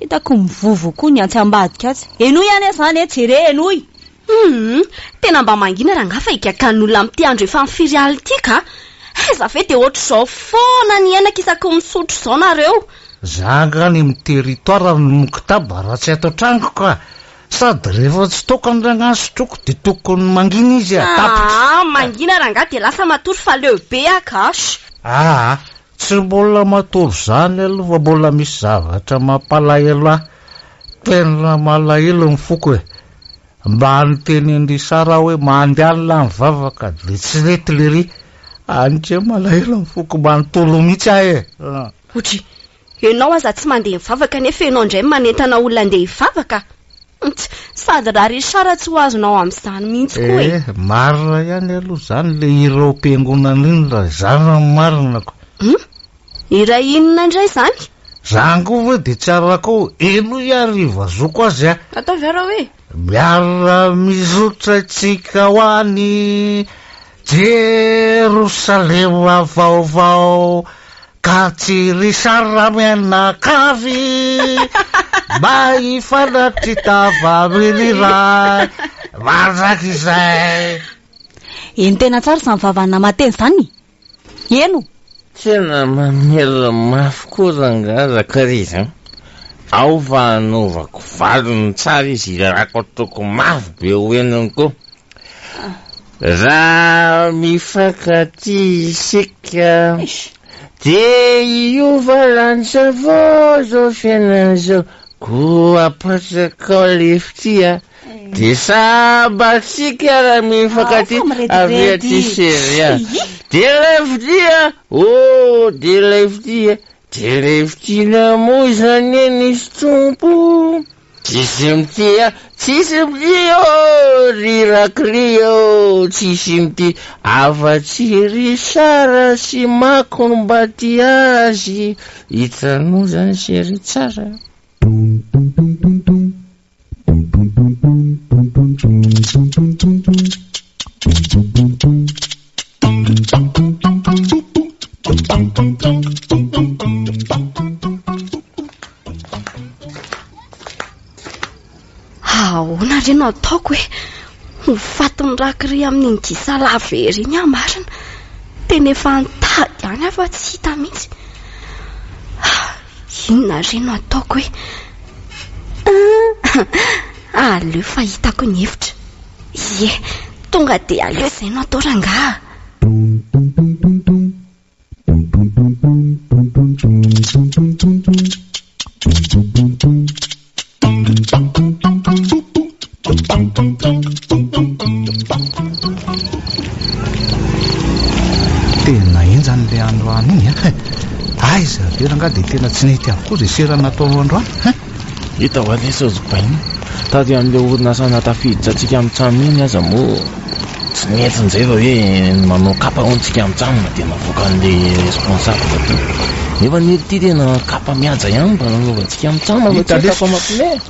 Hitako mivovo koa ny atsy ambadika atsy. Henoy anie izany e, jere henoy! Humm! Tena mba mangina rangahy fa higagan'olona amin'ity andro efa firy alina ity ka! Aiza ve dia ohatr'izao foana ny henaka isaky ny misotro izao nareo? Za angaha any amin'ny territoire no mikitaba raha tsy ato an-tranoko ka! Sady rehefa tsy tokony rangahy sotroiko dia tokony mangina izy a! Tapitra! Aa! Mangina rangahy dia lasa matory fa leo be aho ka! Aa! Tsy mbola matory izany aloha fa mbola misy zavatra mampalahelo ahy. Tena malahelo ny foko e! Mba niteny an-dry Sara aho hoe mandehana mivavaka dia tsy nety lery. Any ndray malahelo ny foko manontolo mihitsy aho e! Ohatry, ianao aza tsy mandeha mivavaka nefa ianao indray manentana olona handeha hivavaka? Ts, sady raha Richard tsy ho azonao amin'izany mihitsy koa e! Eh, marina ihany aloha izany le hira ao am-piangonana iny raha izany no marina ko. Hum? Hira inona indray izany? Zany koa ve dia tsy arakao? Henoy ary ivazoako azy a! Ataovy ara hoe. Miara mizotra tsika ho any Jerosalema vaovao Ka tsy Richard mianakavy Mba hifanatri tava amin'ny Ray mandrakizay. Eny tena tsara izany vavan'i Namateny izany e! Heno! Tena mamelona mafy koa rangahy Zakariza an! Ao fa hanaovako valiny tsara izy hirarako ataoko mafy be ho henony koa. Raha mifankatia isika dia hiova lanitra vao izao fiainana izao koa apetrako le fitia Dia sambatsika raha mifankatia avy aty Syria. Dia ilay fitia, oh, dia ilay fitia, dia ilay fitia namoizany nisy Tompo. Tsisy mitia, tsisy mitia, oh, ry Rakry, oh, tsisy mitia, afa-tsy ry Sara sy Mako no mba tia azy. Hitanao izany chérie tsara. Ahoana re no ataoko e? Ho fatin'ny rakry amin'iny gisa lava ery iny aho marina. Tena efa nitady ihany aho fa tsy hita mihitsy. Inona re no ataoko e? Aleo fa hitako ny hevitra. Ie, tonga dia aleo izay no atao rangaha. Tena henjana ilay androany iny a! Aiza ve rangaha dia tena tsy nety avokoa izay sera natao androany hein? Hita ho azy sao jibaina. Taty amin'ilay orinasa nahatafiditra antsika amin'ny trano iny aza moa tsy nety injay fa hoe manao kapa hono tsika amin'ny trano dia navoakan'ilay responsable teo. Nefa anie ity tena kapa mihaja ihany mba nanaovantsika amin'ny trano fa tsy hoe kapa mampiomehy.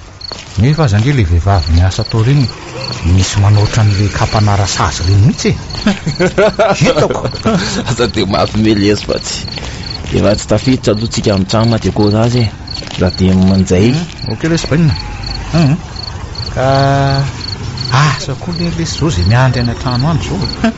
Nefa aza ange ilay vehivavy miasa tao ireny misy manao ohatran'ilay kapana rasazy ireny mihitsy e! Hitako! Aza dia mampiomehy lesy fa tsy efa tsy tafiditra aloha tsika amin'ny trano dia courage e! Raha dia manjay. Ok lesy bainina. Hum. Ka asa koa le lesy zao zay miandry any an-trano any zao e.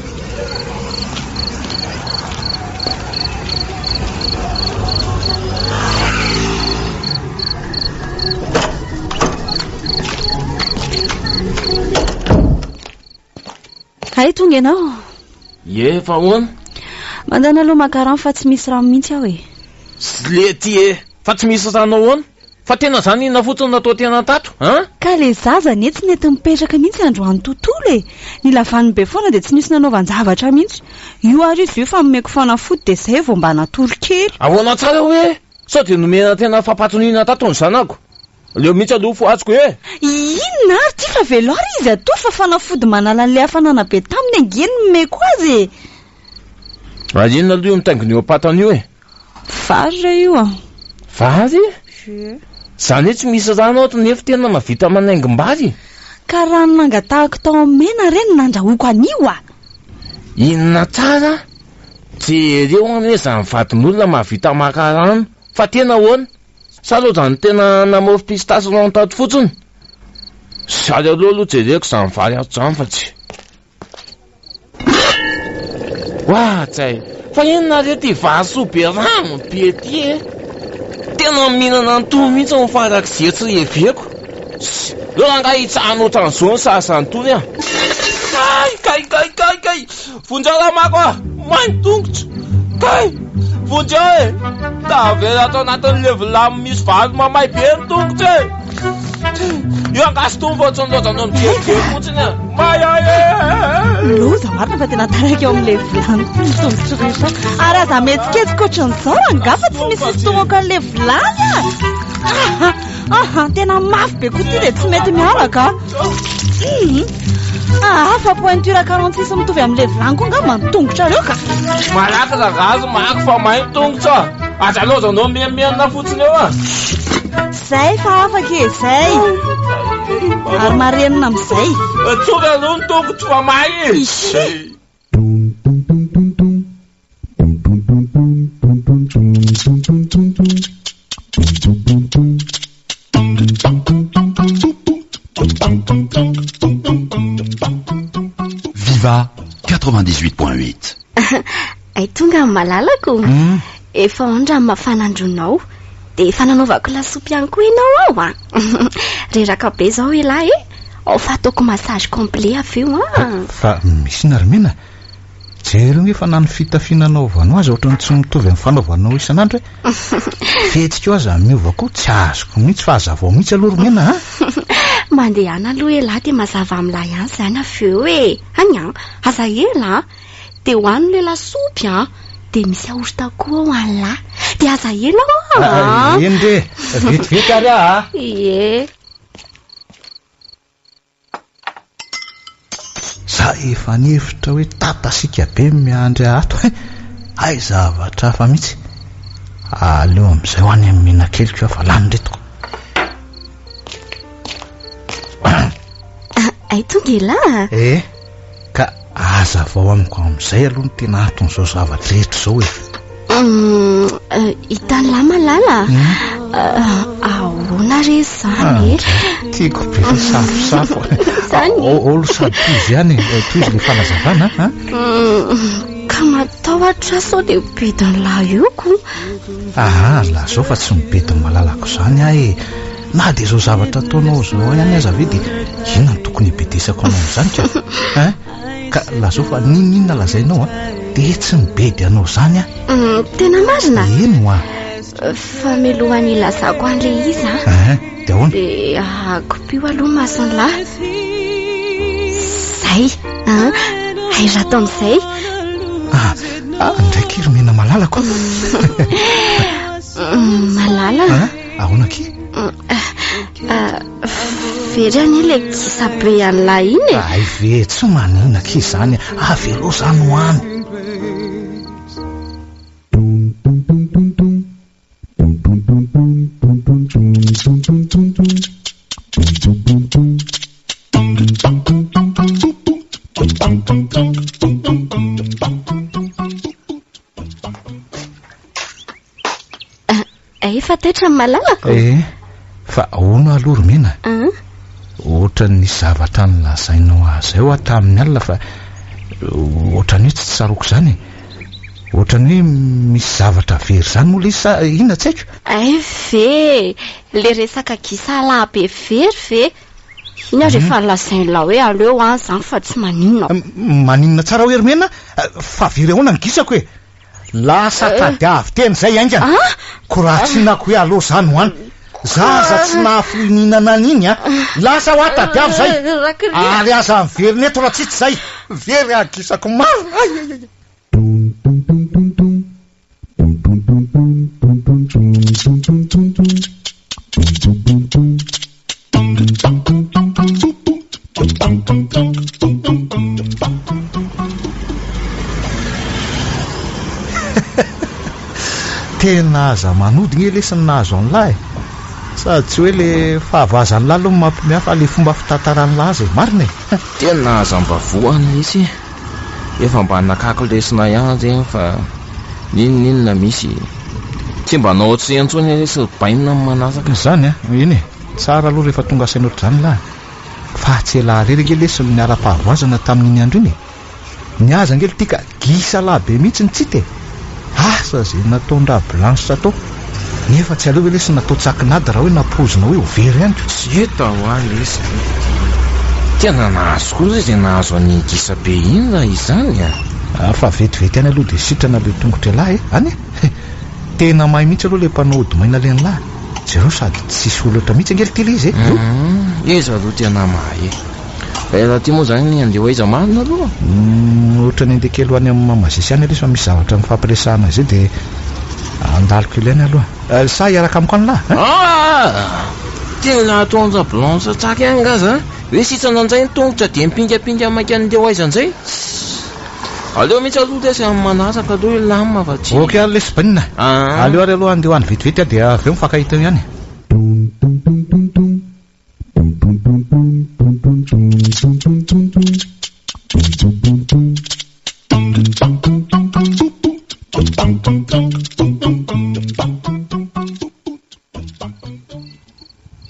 Hay tonga ianao. Ie, fa ahoana? Mandana aloha maka rano fa tsy misy rano mihitsy aho e. Zlety e! Fa tsy misy rano ahoana? Fa tena zany inona fotsiny no atao tena tato, an? Ka le zaza anie tsy nety nipetraka mihitsy androany tontolo e! Nila vaniny be foana dia tsy nisy nanaovan-javatra mihitsy. Io ary izy io fa nomeko fanafody dia zay vao mba natory kely. Ahoana tsara hoe? Sao dia nomena tena fampatoniana tato ny zanako? Aleo mihitsy aloha fohaziko e! Inona ary ity fa velao ary izy atory fa fanafody manala an'ilay hafanana be taminy ange no nomeko azy e! Ary inona aloha io mitaingina eo am-patana io e? Vary re io a! Vary? Izany hoe tsy misy rano ato nefa tena mahavita manaingim-bary? Ka rano nangatahako tao amin'ny mena re no nandrahoako an'io a! Inona tsara? Jereo anie izany vadin'olona mahavita maka rano fa tena ahoana? Sa lojany tena namofy pistache rano tato fotsiny? Sary aloha aloha jereko izany vary ato izany fa tsy. Oatsay! Fa inona re ty vasoa be rano be ty e? Tena mihinana an'itony mihitsy ny farak'izay tsy reveko. Leo rangahy hitsahana ohatran'izao ny sazy an'itony a! Kay! Kay! Kay! Kay! Kay! Vonjeo ramako a! May ny tongotro! Kay! Vonjeo e! Tavela ato anatin'ilay vilany misy vary mamay be ny tongotro e! Io angaha sy tony vao tsy nilaozanao mijerijery fotsiny a! May ahy e! Loza marina fa tena taraiky eo amin'ilay vilany koa ny tongotro rehetra. Ary aza mihetsiketsika ohatran'izao rangahy fa tsy misy isintomako an'ilay vilany a! Aha! Aha! Tena mafy be koa ity dia tsy mety miaraka a! Ah, fa pointure 46 mitovy amin'ilay vilany koa angamba ny tongotrareo ka. Malaky rangahy mako fa may ny tongotra. Aza laozanao miamianina fotsiny eo ah. Zay fa afaka e, zay. Ary marenina amin'izay. Tsory aloha ny tongotro fa may e. Ishi. Viva 98.8. Ay tonga ny malalako. Efa ao ny rano mafana andronao. Dia efa nanaovako lasopy ihany koa ianao ao an. Reraka be izao elah e. Ao fa ataoko massage complet avy eo an. Fa misy inona ry Mena? Jereo nge fa na ny fitafiana anaovanao aza ohatran'ny tsy mitovy amin'ny fanaovanao isan'andro e! Fihetsika io aza miova koa, tsy azoko mihitsy fa hazavao mihitsy aloha ry Mena a! Mandehana aloha elah dia mazava amin'lah ihany izany avy eo e! Any an! Aza ela an! Dia hohano ilay lasopy an! Dia misy yaourt koa ao an'lah! Dia aza ela hoa an! Eny re! Vetivety ary aho a! Ie! Za efa nihevitra hoe tatasika be ny miandry ahy ato eh! Hay zavatra hafa mihitsy. Aleo amin'izay ho any amin'ny menakeliko aho fa lany reto. Hay tonga elah! Eh! Ka hazavao amiko amin'izay aloha ny tena anton'izao zavatra rehetra izao e! Hitan'lah malala? Ahoana? Marina re izany e. Tiako be le safosafo. Izany. Ao aloha sady tohizo ihany e, tohizo le fanazavana a. Ka matahotra aho sao dia bedin'ny lahy io ko. Aha, lazao fa tsy mibedy ny malalako izany aho e. Na dia izao zavatra ataonao izao ihany aza ve dia inona no tokony hibedesako anao amin'izany ka? Hein? Ka lazao fa n'inon'inona lazainao a, dia tsy mibedy anao izany aho. Tena marina? Eny hoa. Fa milohan'ny hilazako an'ilay izy a. Hein, dia ahoana? Dia akopio aloha ny mason'ny lahy. Izay, an, hay rato amin'izay. Ah, ah, ndraiky ry mena malalako. Malala. Hein, ahoana akia? Very anie ilay gisa be an'lahy iny e. Hay ve, tsy maninona akia izany, avelao izany ho any. Efa taitra ny malalako. Eh, fa ahoana aloha ry Mena? An? Ohatran'ny nisy zavatra nolazainao ahy izay hoa tamin'ny alina fa ohatran'ny hoe tsy tsaroako izany e. Ohatran'ny hoe misy zavatra very izany moa ilay izy sa inona tsy haiko? Hay ve e! Ilay resaka gisa lahy be very ve? Iny ary efa nolazain'ilay hoe aleo any izany fa tsy maninona. Maninona tsara hoe ry Mena fa very ahoana ny gisako e? Lasa tadiavo teny izay haingana. Ko raha tsy nako hoe aleo za no any. Zaza tsy nahafoy nihinana an'iny a. Lasa hoa tadiavo izay. Ary aza miverina eto raha tsy hita izay. Very aho gisako marina. Ay ay ay. Tena aza manody nge lesy ny nahazo an'lah e! Sady tsy hoe le fahavoazan'lah aloha no mampiomehy fa le fomba fitantaran'lah azy e! Marina e! Tena aza mba voany lesy e! Efa mba nakako lesona ihany zegny fa n'inon'inona misy tsy mba anao ohatr'izay intsony lesy ry bainina ny manaraka. Izany an! Eny e! Tsara aloha rehefa tonga saina ohatr'izany lah. Fa tsy elah irery ange lesy no niara-pahavoazana tamin'iny andro iny e! Ny azy ange lty ka gisa lahy be mihitsy ny tsita e! Asa ze nataon-dra Blanche tao. Nefa tsy aleo ve lesy natao tsakin'ady raha hoe nampoizina hoe ho very ihany ko. Tsy hita hoa lesy ty. Tena nahazo koa zay zay nahazo an'iny gisa be iny raha izany a! Fa vetivety ihany aloha dia sitrana le tongotr'ialahy e! Any e! Tena mahay mihitsy aloha le mpanao ody maina le an'lah. Jereo sady tsisy olatra mihitsy ange lty le izy e! Io! Iza aloha tena mahay e! Fa ialahy ty moa zany andeha ho aiza marina aloha? Ohatran'ny andeha kely ho any amin'ny mama Zesy any aloha fa misy zavatra nifampiresahana izay dia andalo kely any aloha. Sa hiaraka amiko any lah? Ah! Tena ataon-dra Blanche tsaky ihany nga zany? Hoe sitrana indray ny tongotra dia mipingapinga maika andeha ho aiza indray? Aleo mihitsy aloha lesy amin'ny manaraka aloha hilamina fa tsy. Ok ary lesy Bainina. Aleo ary aloha andeha ho any vetivety aho dia avy eo mifankahita eo ihany.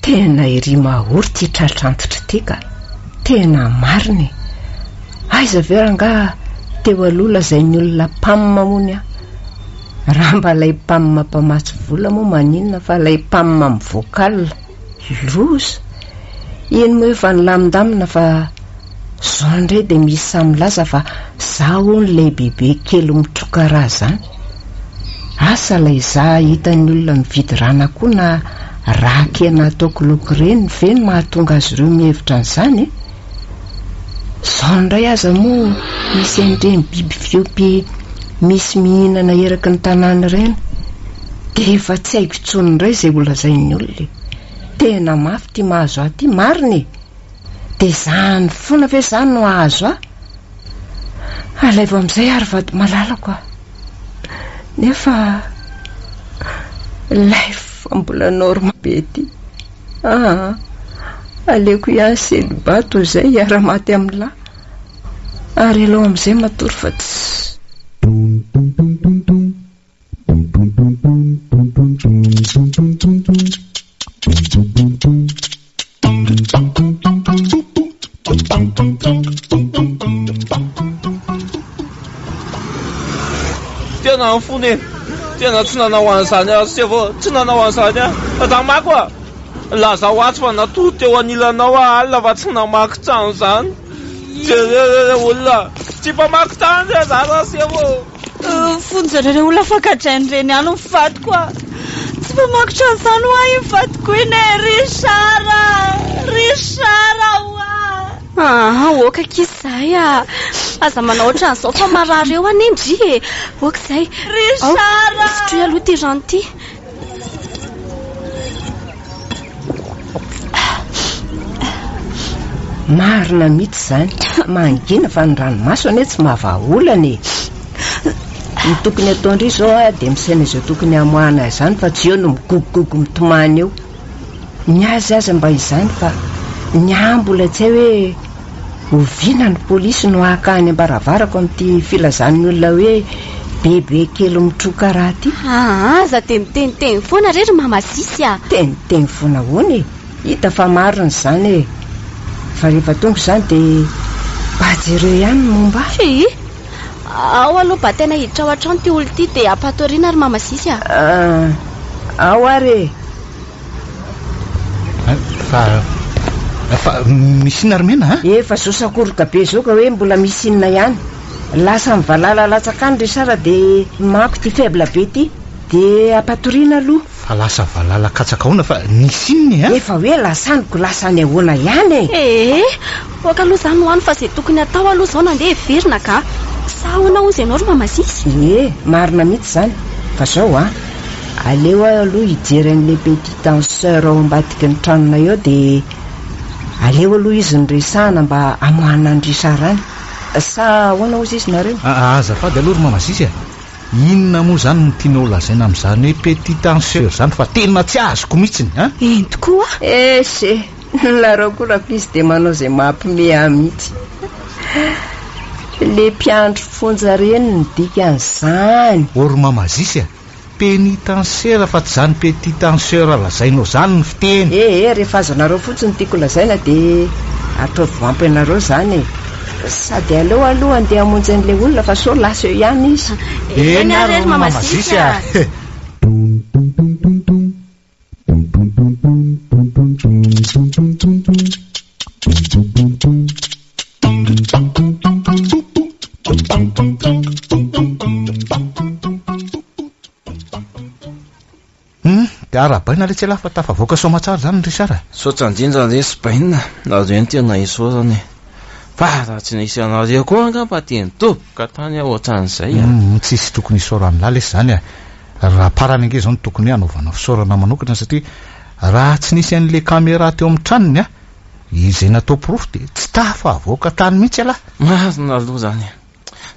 Tena ery mahory ity tratr'antitra ity ka! Tena marina e! Aiza ve rangaha teo aloha lazain'ny olona pam hono aho? Raha mba ilay pam mpamatsy vola moa maninona fa ilay pam amin'ny vocal? Loza! Iny moa efa nilamindamina fa zao indray dia misy samy milaza fa za hono ilay bebe kely mitroka rà zany. Asa ilay za hitan'ny olona mividy ran'akoho na rà-kena ataoko laoka ireny ve no mahatonga azy ireo mihevitra an'izany e? Zao indray aza moa misy an'ireny biby fiompy misy mihinana eraky ny tanàna ireny dia efa tsy haiko intsony indray izay holazain'ny olona e! Tena mafy ity mahazo ahy ity, marina e! Dia izany foana ve izany no hahazo ahy? Alaivo amin'izay ary vady malalako a! Nefa life mbola normal be ity. Aa! Aleoko ihany celibat toy izay hiara-maty amin'ny lahy. Ary aleo amin'izay matory fa tsy. Tena mifona e! Tena tsy nanao an'izany aho Sevo, tsy nanao an'izany aho. Ramako a! Lazao atsy fa natory teo anilanao aho alina fa tsy namaky trano izany. Jereo re re olona, tsy mpamaky trano re za ra Sevo. Fonja re re olona fa gadrainy ireny ihany ny vadiko a! Tsy mpamaky trano izany hoa iny vadiko iny e! Richard a! Richard hoa! Aa, ok akia izay a! Aza manao ohatran'izao fa marary eo anie ndry e! Ok izay. Richard a! Sotroy aloha ity rano ity. Marina mihitsy izany. Mangina fa ny ranomaso anie tsy mahavaha olana e. Ny tokony ataon-dry izao a, dia misaina izay tokony hamoahana izany fa tsy eo no migogogogo mitomany eo. Ny azy aza mba izany fa ny ahy mbola tsy hay hoe oviana ny polisy no haka any am-baravarako amin'ity filazan'ny olona hoe bebe kely mitroka rà ity. Aa, aza dia miteniteny foana re ry mama Sisy a! Teniteny foana ahoana e? Hita fa marina izany e! Fa rehefa tonga izany dia mba jereo ihany ny momba ahy. Fy! Ao aloha mba tena hiditra ao an-trano ity olona ity dia ampatoriana ry mama Sisy a! Ah, ao ary e! Fa, fa misy inona ry Mena a? Efa zao sakoroka be zao ka hoe mbola misy inona ihany. Lasa mivalala latsaka any Richard dia manko ity faible be ity. Dia ampatoriana aloha. Fa lasa valala katsaka ahoana fa nisy inona e a? Efa hoe lasa any ko lasa any ahoana ihany e! Ee, ok aloha izany ho any fa izay tokony hatao aloha izao nandeha heverina ka! Sa ahoana hozy ianao ry mama Sisy? Ie, marina mihitsy izany, fa zao an, aleo aho aloha hijery an'ilay petit danseur ao ambadiky ny tranonay ao dia aleo aloha izy no resahana mba hamoahana an'i Richard any. Sa ahoana hozy izy nareo? Aa azafady aloha ry mama Sisy a! Inona moa izany no tianao lazaina amin'izany hoe petit danseur izany fa tena tsy azoko mihitsiny an! Eny tokoa! Esy e! Nareo koa rankizy dia manao izay mampime ahy mihitsy. Le mpiandry fonja reny ny dikan'izany. Ô ry mama Zisy a! Pénitentiaire fa tsy izany petit danseur lazainao izany ny fiteny. Eh eh, rehefa azonareo fotsiny ny tiako lazaina dia ataovy ho ampy anareo izany e. Sady aleo aloha andeha hamonjy an'ilay olona fa sao lasa eo ihany izy. Eny ary ry mama Zisy a! Hum, dia arahabaina letsy ialahy fa tafavoaka soamatsara izany ry Richard a! Misaotra indrindra lesy Baina, nareo no tena isaorana e. Fa raha tsy nisy anareo koa angamba dia nidoboka tany aho ohatran'izay a. Hum, tsisy tokony hisaoran'lah lesy izany a. Raha parany ange izao no tokony hoe hanaovana fisaorana manokana satria raha tsy nisy an'ilay caméra teo amin'ny tranony a, izay natao porofo dia tsy tafavoaka tany mihitsy ialahy. Marina aloha izany e.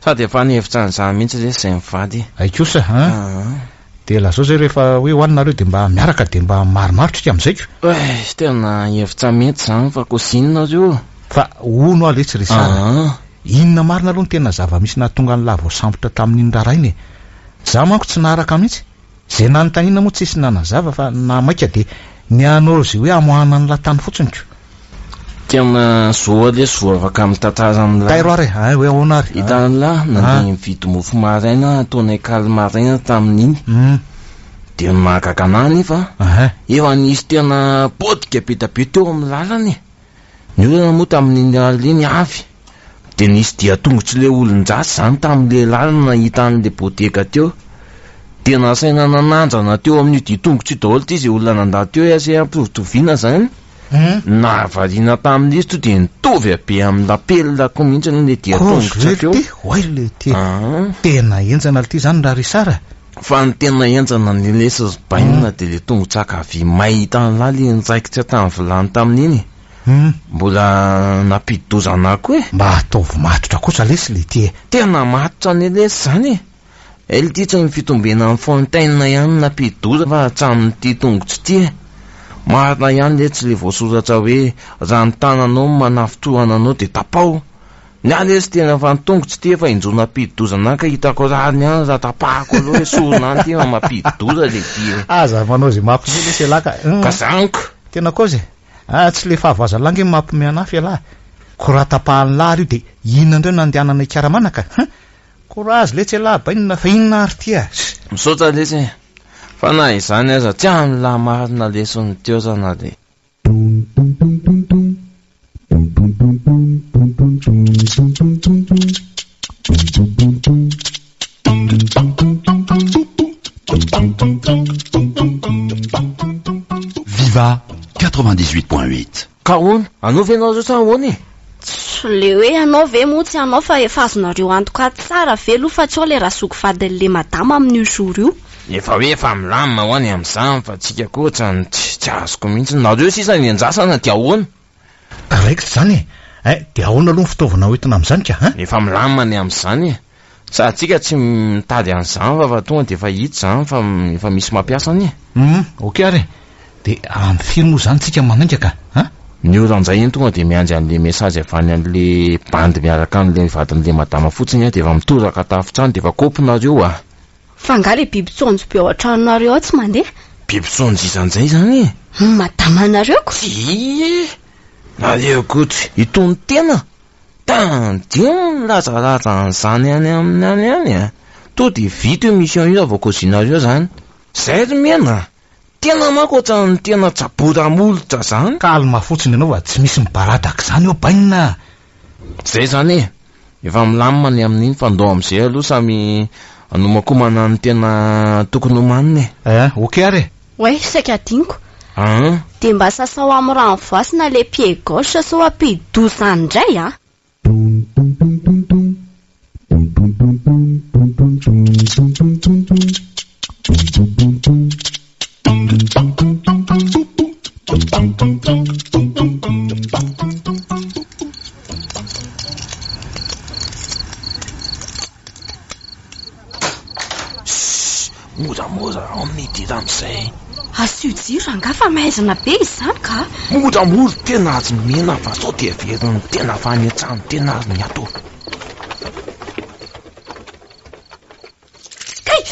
Sady efa nihevitra an'izany mihitsy lesy izay mivady e. Hay kosa an! Dia lazao izay rehefa hoe ho any nareo dia mba miaraka dia mba maromaro tsika amin'izay ko. Oay, tena hevitra mety izany fa cousine nareo. Fa hono aho letsy Richard a! Inona marina aloha no tena zava-misy nahatonga an'lah voasambotra tamin'iny raharaha iny e? Za manko tsy naharaka mihitsy. Izay nanontaniana moa tsisy nanazava fa na maika dia ny hanao izay hoe hamoahana an'lah tany fotsiny ko. Tena zo lesy vao afaka mitantara amin'lah. Tairo ary e! Hay hoe ahoana ary? Hitan'lah, nandeha nividy mofo maraina ataonay kaly maraina tamin'iny. Dia ny mahagaga anah anefa, efa nisy tena potika be dia be teo amin'ny lalana e! Ny olana moa tamin'iny alina iny avy dia nisy dian-tongotr'ilay olon-dratsy izany tamin'ilay lalana nahita an'ilay bodega teo. Dia nasaina nanandrana teo amin'io dian-tongotra io daholo ity izay olona nandalo teo hoe asa hampitovitovina izany. Nahavariana tamin'izy to dia nitovy habe amin'ny lapelina koa mihitsy ilay dian-tongotra teo. Kozy ve ity? Oay le ty. Tena henjana ity izany raha Richard a! Fa ny tena henjana ny lesy ry bainina dia le tongotra ankavia may hitan'lah le niraikitra tamin'ny vilany tamin'iny e! Mbola nampidi-doza anah koa e! Mba ataovy matotra kosa lesy le ty e! Tena matotra anie lesy izany e! Ela ity tsy ny fitombenan'ny fontaine ihany no nampidi-doza fa hatramin'ity tongotra ity e! Marina ihany letsy le voasoratra hoe raha ny tananao no manafintohana anao dia tapaho! Ny ahy lesy tena efa ny tongotro ity efa indroa nampidi-doza anah ka hitako rariny ihany raha tapahako aloha hoe sorona any ity fa mampidi-doza le ty e. Aza manao izay mampinono lesy ialahy ka. Ka zany ko. Tena kozy e! Ah, tsy le fahavoazan'lah nge mampime anah f'ialahy. Ko raha tapahan'lah ary io de inona indray no andehanana hikaramana ka? Hein! Courage letsy elah bainina fa inona ary ty a! Misaotra letsy e! Fa na izany aza tsy an'lah marina lesy ny teo zana le. Viva 98.8. Ka ahoana? Anao ve nareo sa ahoana e? Tsy le hoe anao ve moa tsy anao fa efa azonareo antoka tsara ve aloha fa tsy ao le razoky vadin'le madama amin'io jour io. Efa hoe efa milamina hoa ny amin'izany fa tsika koa ohatran'ny tsy azoko mihitsy. Nareo sisa ny andrasana dia ahoana? Raikitra izany e! Eh, dia ahoana aloha ny fitaovana hoentina amin'izany ka, hein? Efa milamina ny amin'izany e! Sady tsika tsy mitady an'izany fa fa tonga dia efa hita izany fa efa misy mampiasa anie. Hum, ok ary e! Dia amin'ny firy moa izany tsika manainga ka, hein? Ny ora amin'izay iny tonga dia miandry an'le message avy any an'le bandy miaraka amin'le vadin'le madama fotsiny aho dia efa mitoraka tafontrano dia efa kopy nareo a! Fa nga le biby tsonjo be ao an-tranonareo ao tsy mandeha? Biby tsonjo iza njay izany e? Madamanareo ko! Tsia! Nareo koa tsy itony tena! Tadidio milazalaza an'izany any aminy any any a! To dia vita io mission io raha vao kozinareo izany. Zay ry mena a! Tena manko ohatran'ny tena jabora molotra zany. Calme fotsiny ianao fa tsy misy mibaradaka izany eo bainina a! Zay zany e! Efa milamina ny amin'iny fa ndao amizay aloha samy hanomakomana ny tena tokony homanina e! Eh, ok ary e! Oay, saika adinoko. An! Dia mba sasao amin'ny rano voasina le pied gauche sao hampidi-doza any indray a! Shh! Moramora ao amin'ny ity ramose. Asio jiro rangahy fa maizina be izany ka. Moramora tena azy mena fa sao dia verin'ny tena fa any an-trano tena ary ny ato. Kay!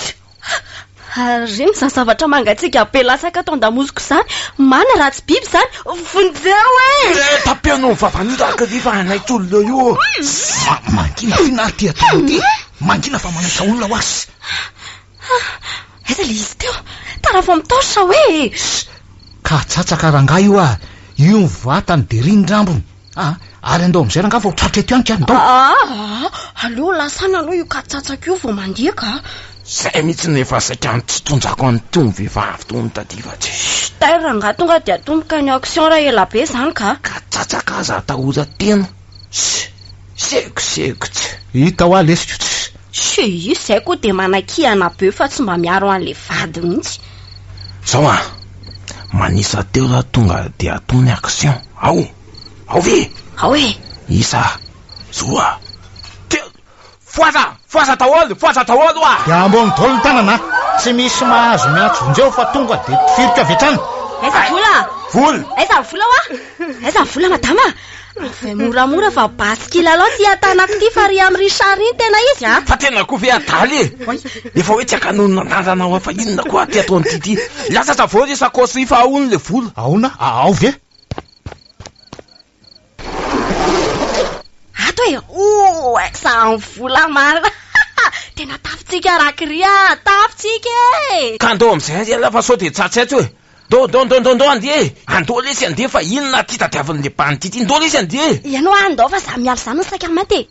Reny izany zavatra mangatsiaka be latsaka ato an-damosiko izany. Mana raha tsy biby izany. Vonjeo e! Eh, tapeno ny vavan'io rakry fa hanaitra olona io. Mangina f'inona ary ity ataonao ity? Mangina fa manaitra olona ho azy. Aiza ilay izy teo? Tarafo amin'ny torche hoe e! Ka tsatsaka rangahy io ah! Io ny vatany dia ry ny rambony ah! Ary andao amin'izay rangahy fa ho tratra eto ihany ka, ndao! Aa! Aleo lasa any aloha io katsatsaka io vao mandeha ka! Zay mihitsy no efa saika nitsitondrako an'itony vehivavy itony taty fa tsy. Chut! Tay rangahy tonga dia atomboka ny action raha ela be izany ka! Katsatsaka aza atahora-tena! Sy! Sekoseko tsy. Hita hoa lesiko tsy. Sy izay koa dia manakihana be fa tsy mba miaro an'ilay vady mihitsy. Zao an! Manisa teo raha tonga dia atao ny action. Ao! Ao ve? Ao e! Isa, roa, telo, foasa! Foasa daholo! Foasa daholo oa! Dia ambony daholo ny tanana a! Tsy misy mahazo miantso vonjeo fa tonga dia tifiriko avy hatrany. Aiza vola? Vola! Aiza vola oa? Aiza vola madama? Avy moramora fa basy kilalao ty atanako ty fa ry amin'i Richard iny tena izy a! Fa tena koa ve adala e? Efa hoe tsy akanonona anarana ao fa inona koa ty ataon'ity ty? Lasa sa vao ry sakaosy ry fa ahoana le vola? Ahoana? Ao ve? Ato e! Ouh! Aiza ny vola marina? Tena tafintsika Rakry a! Tafintsika e! Ka andao amin'izay ary ialahy fa sao dia tsatsaitso e! Ndao ndao ndao ndao ndao andeha e! Andao lesy andeha fa inona ty tadiavin'le bandy ty? Ndao lesy andeha e! Ianao a ndao fa za miala zany ny saika mainty e!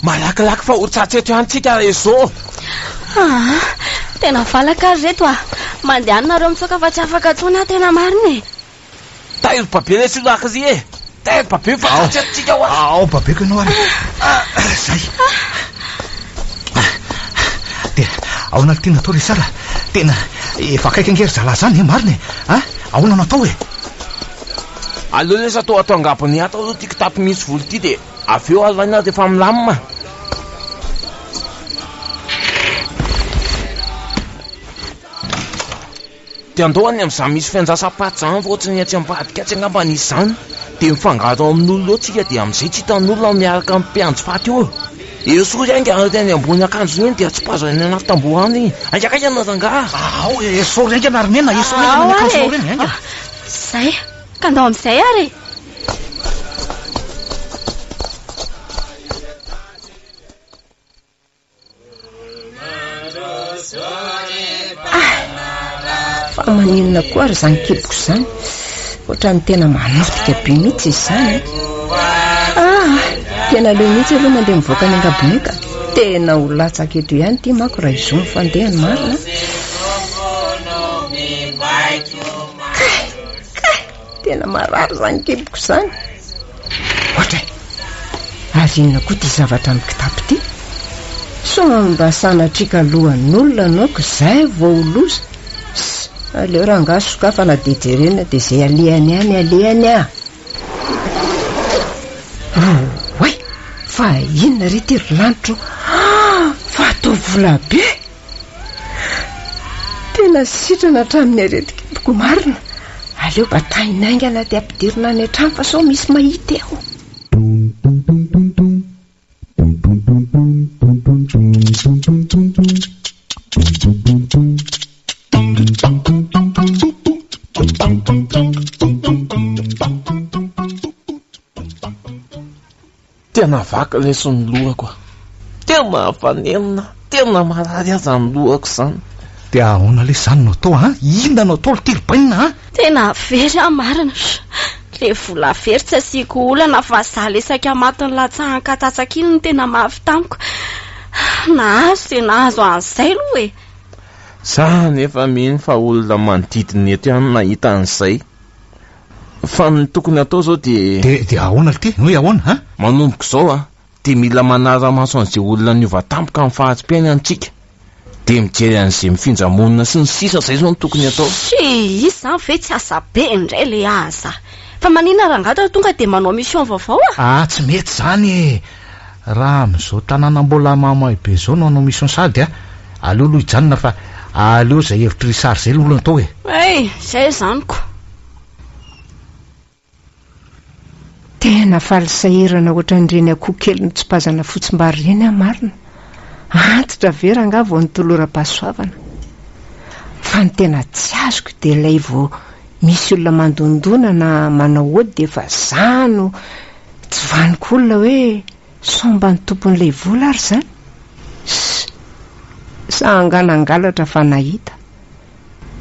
Malakilaky fa ho tratry eto ihany tsika réseau. Ah, tena valaka ary reto ah. Mandehana nareo mitsoaka fa tsy afaka intsony aho tena marina e. Tairo babe lesy io lakry e. Tairo babe fa tratry eto tsika hoa. Ao babeko ianao ary. Zay. Dia ahoana ny tiana atao ry Sara? Tena efa akaiky ange ry zalahy zany e, marina e. Ah, ahoana no atao e? Aleo lesy atao ato angabony ato aloha ity kitapo misy vola ity dia avy eo alaina rehefa milamina. Dia andao any amin'izany misy fiandrasam-paty izany fa ohatry ny atsy ambadika atsy angamba nisy izany. Dia mifangaro amin'olona eo tsika dia amin'izay tsy hitan'olona miaraka amin'ny mpiandry faty eo. Esory haingana ireny ambony akanjony iny dia atsipazo any anaty tamboho any. Haingankaingana rangahy! Ao, esory haingana ry Nena, esory haingana ny akanjonao ireny, haingana. Izay, ka andao amin'izay ary e! Ah! Fa maninona koa ary izany kiboko izany? Ohatran'ny tena manotika be mihitsy izy izany e. Ah! Tena aleo mihitsy aloha mandeha mivoaka any an-gabone ka. Tena ho latsaka eto ihany ity manko raha izao ny fandehany marina. Kay! Kay! Tena marary izany kiboko izany. Ohatra e! Ary inona koa ity zavatra amin'ny kitapo ity? Sao mba sanatria ka lohan'olona no ko izay vao ho loza? Ss, aleo rangahy sokafana dia jerena dia izay alehany any alehany ah! Oay! Fa inona re ity ry lanitro? Ah! Fa atao vola be! Tena sitrana hatramin'ny aretin-kiboko marina. Aleo bataina haingana dia ampidirina any an-trano fa sao misy mahita eo. Tena vaky lesy ny lohako a! Tena afa-nenina, tena marary aza ny lohako izany. Dia ahoana lesy izany no atao an? Inona no atao ry ty ry bainina an? Tena very aho marina. Le vola very tsy asiako olana fa za le saika maty nilatsahan-katsatsaka iny no tena mafy tamiko. Nahazo dia nahazo an'izay aloha e! Za anefa mino fa olona manodidina eto ihany nahita an'izay. Fa ny tokony atao zao dia. Dia dia ahoana ry ty? Hoe ahoana an? Manomboka izao an, dia mila manara-maso an'izay olona niova tampoka amin'ny fahari-piainana tsika. Dia mijery an'izay mifindra monina sy ny sisa izay izao no tokony atao. Tsia, izany ve tsy asa be indray le aza. Fa maninona rangahy raha tonga dia manao mission vaovao a? Ah, tsy mety izany e! Raha amin'izao tanàna mbola mamay be izao no hanao mission sady a, aleo aloha hijanona fa aleo izay hevitr'i Richard izay aloha no atao e! Hey, izay izany ko. Tena faly sahirana ohatran'ireny akoho kely notsipazana fotsimbary ireny aho marina. Antitra ve rangahy vao notoloram-pahasoavana? Fa ny tena tsy azoko dia ilay vao misy olona mandondona na manao ody dia efa za no tsy vaniko olona hoe sao mba ny tompon'ilay vola ary izany? Sa angaha nangalatra fa nahita?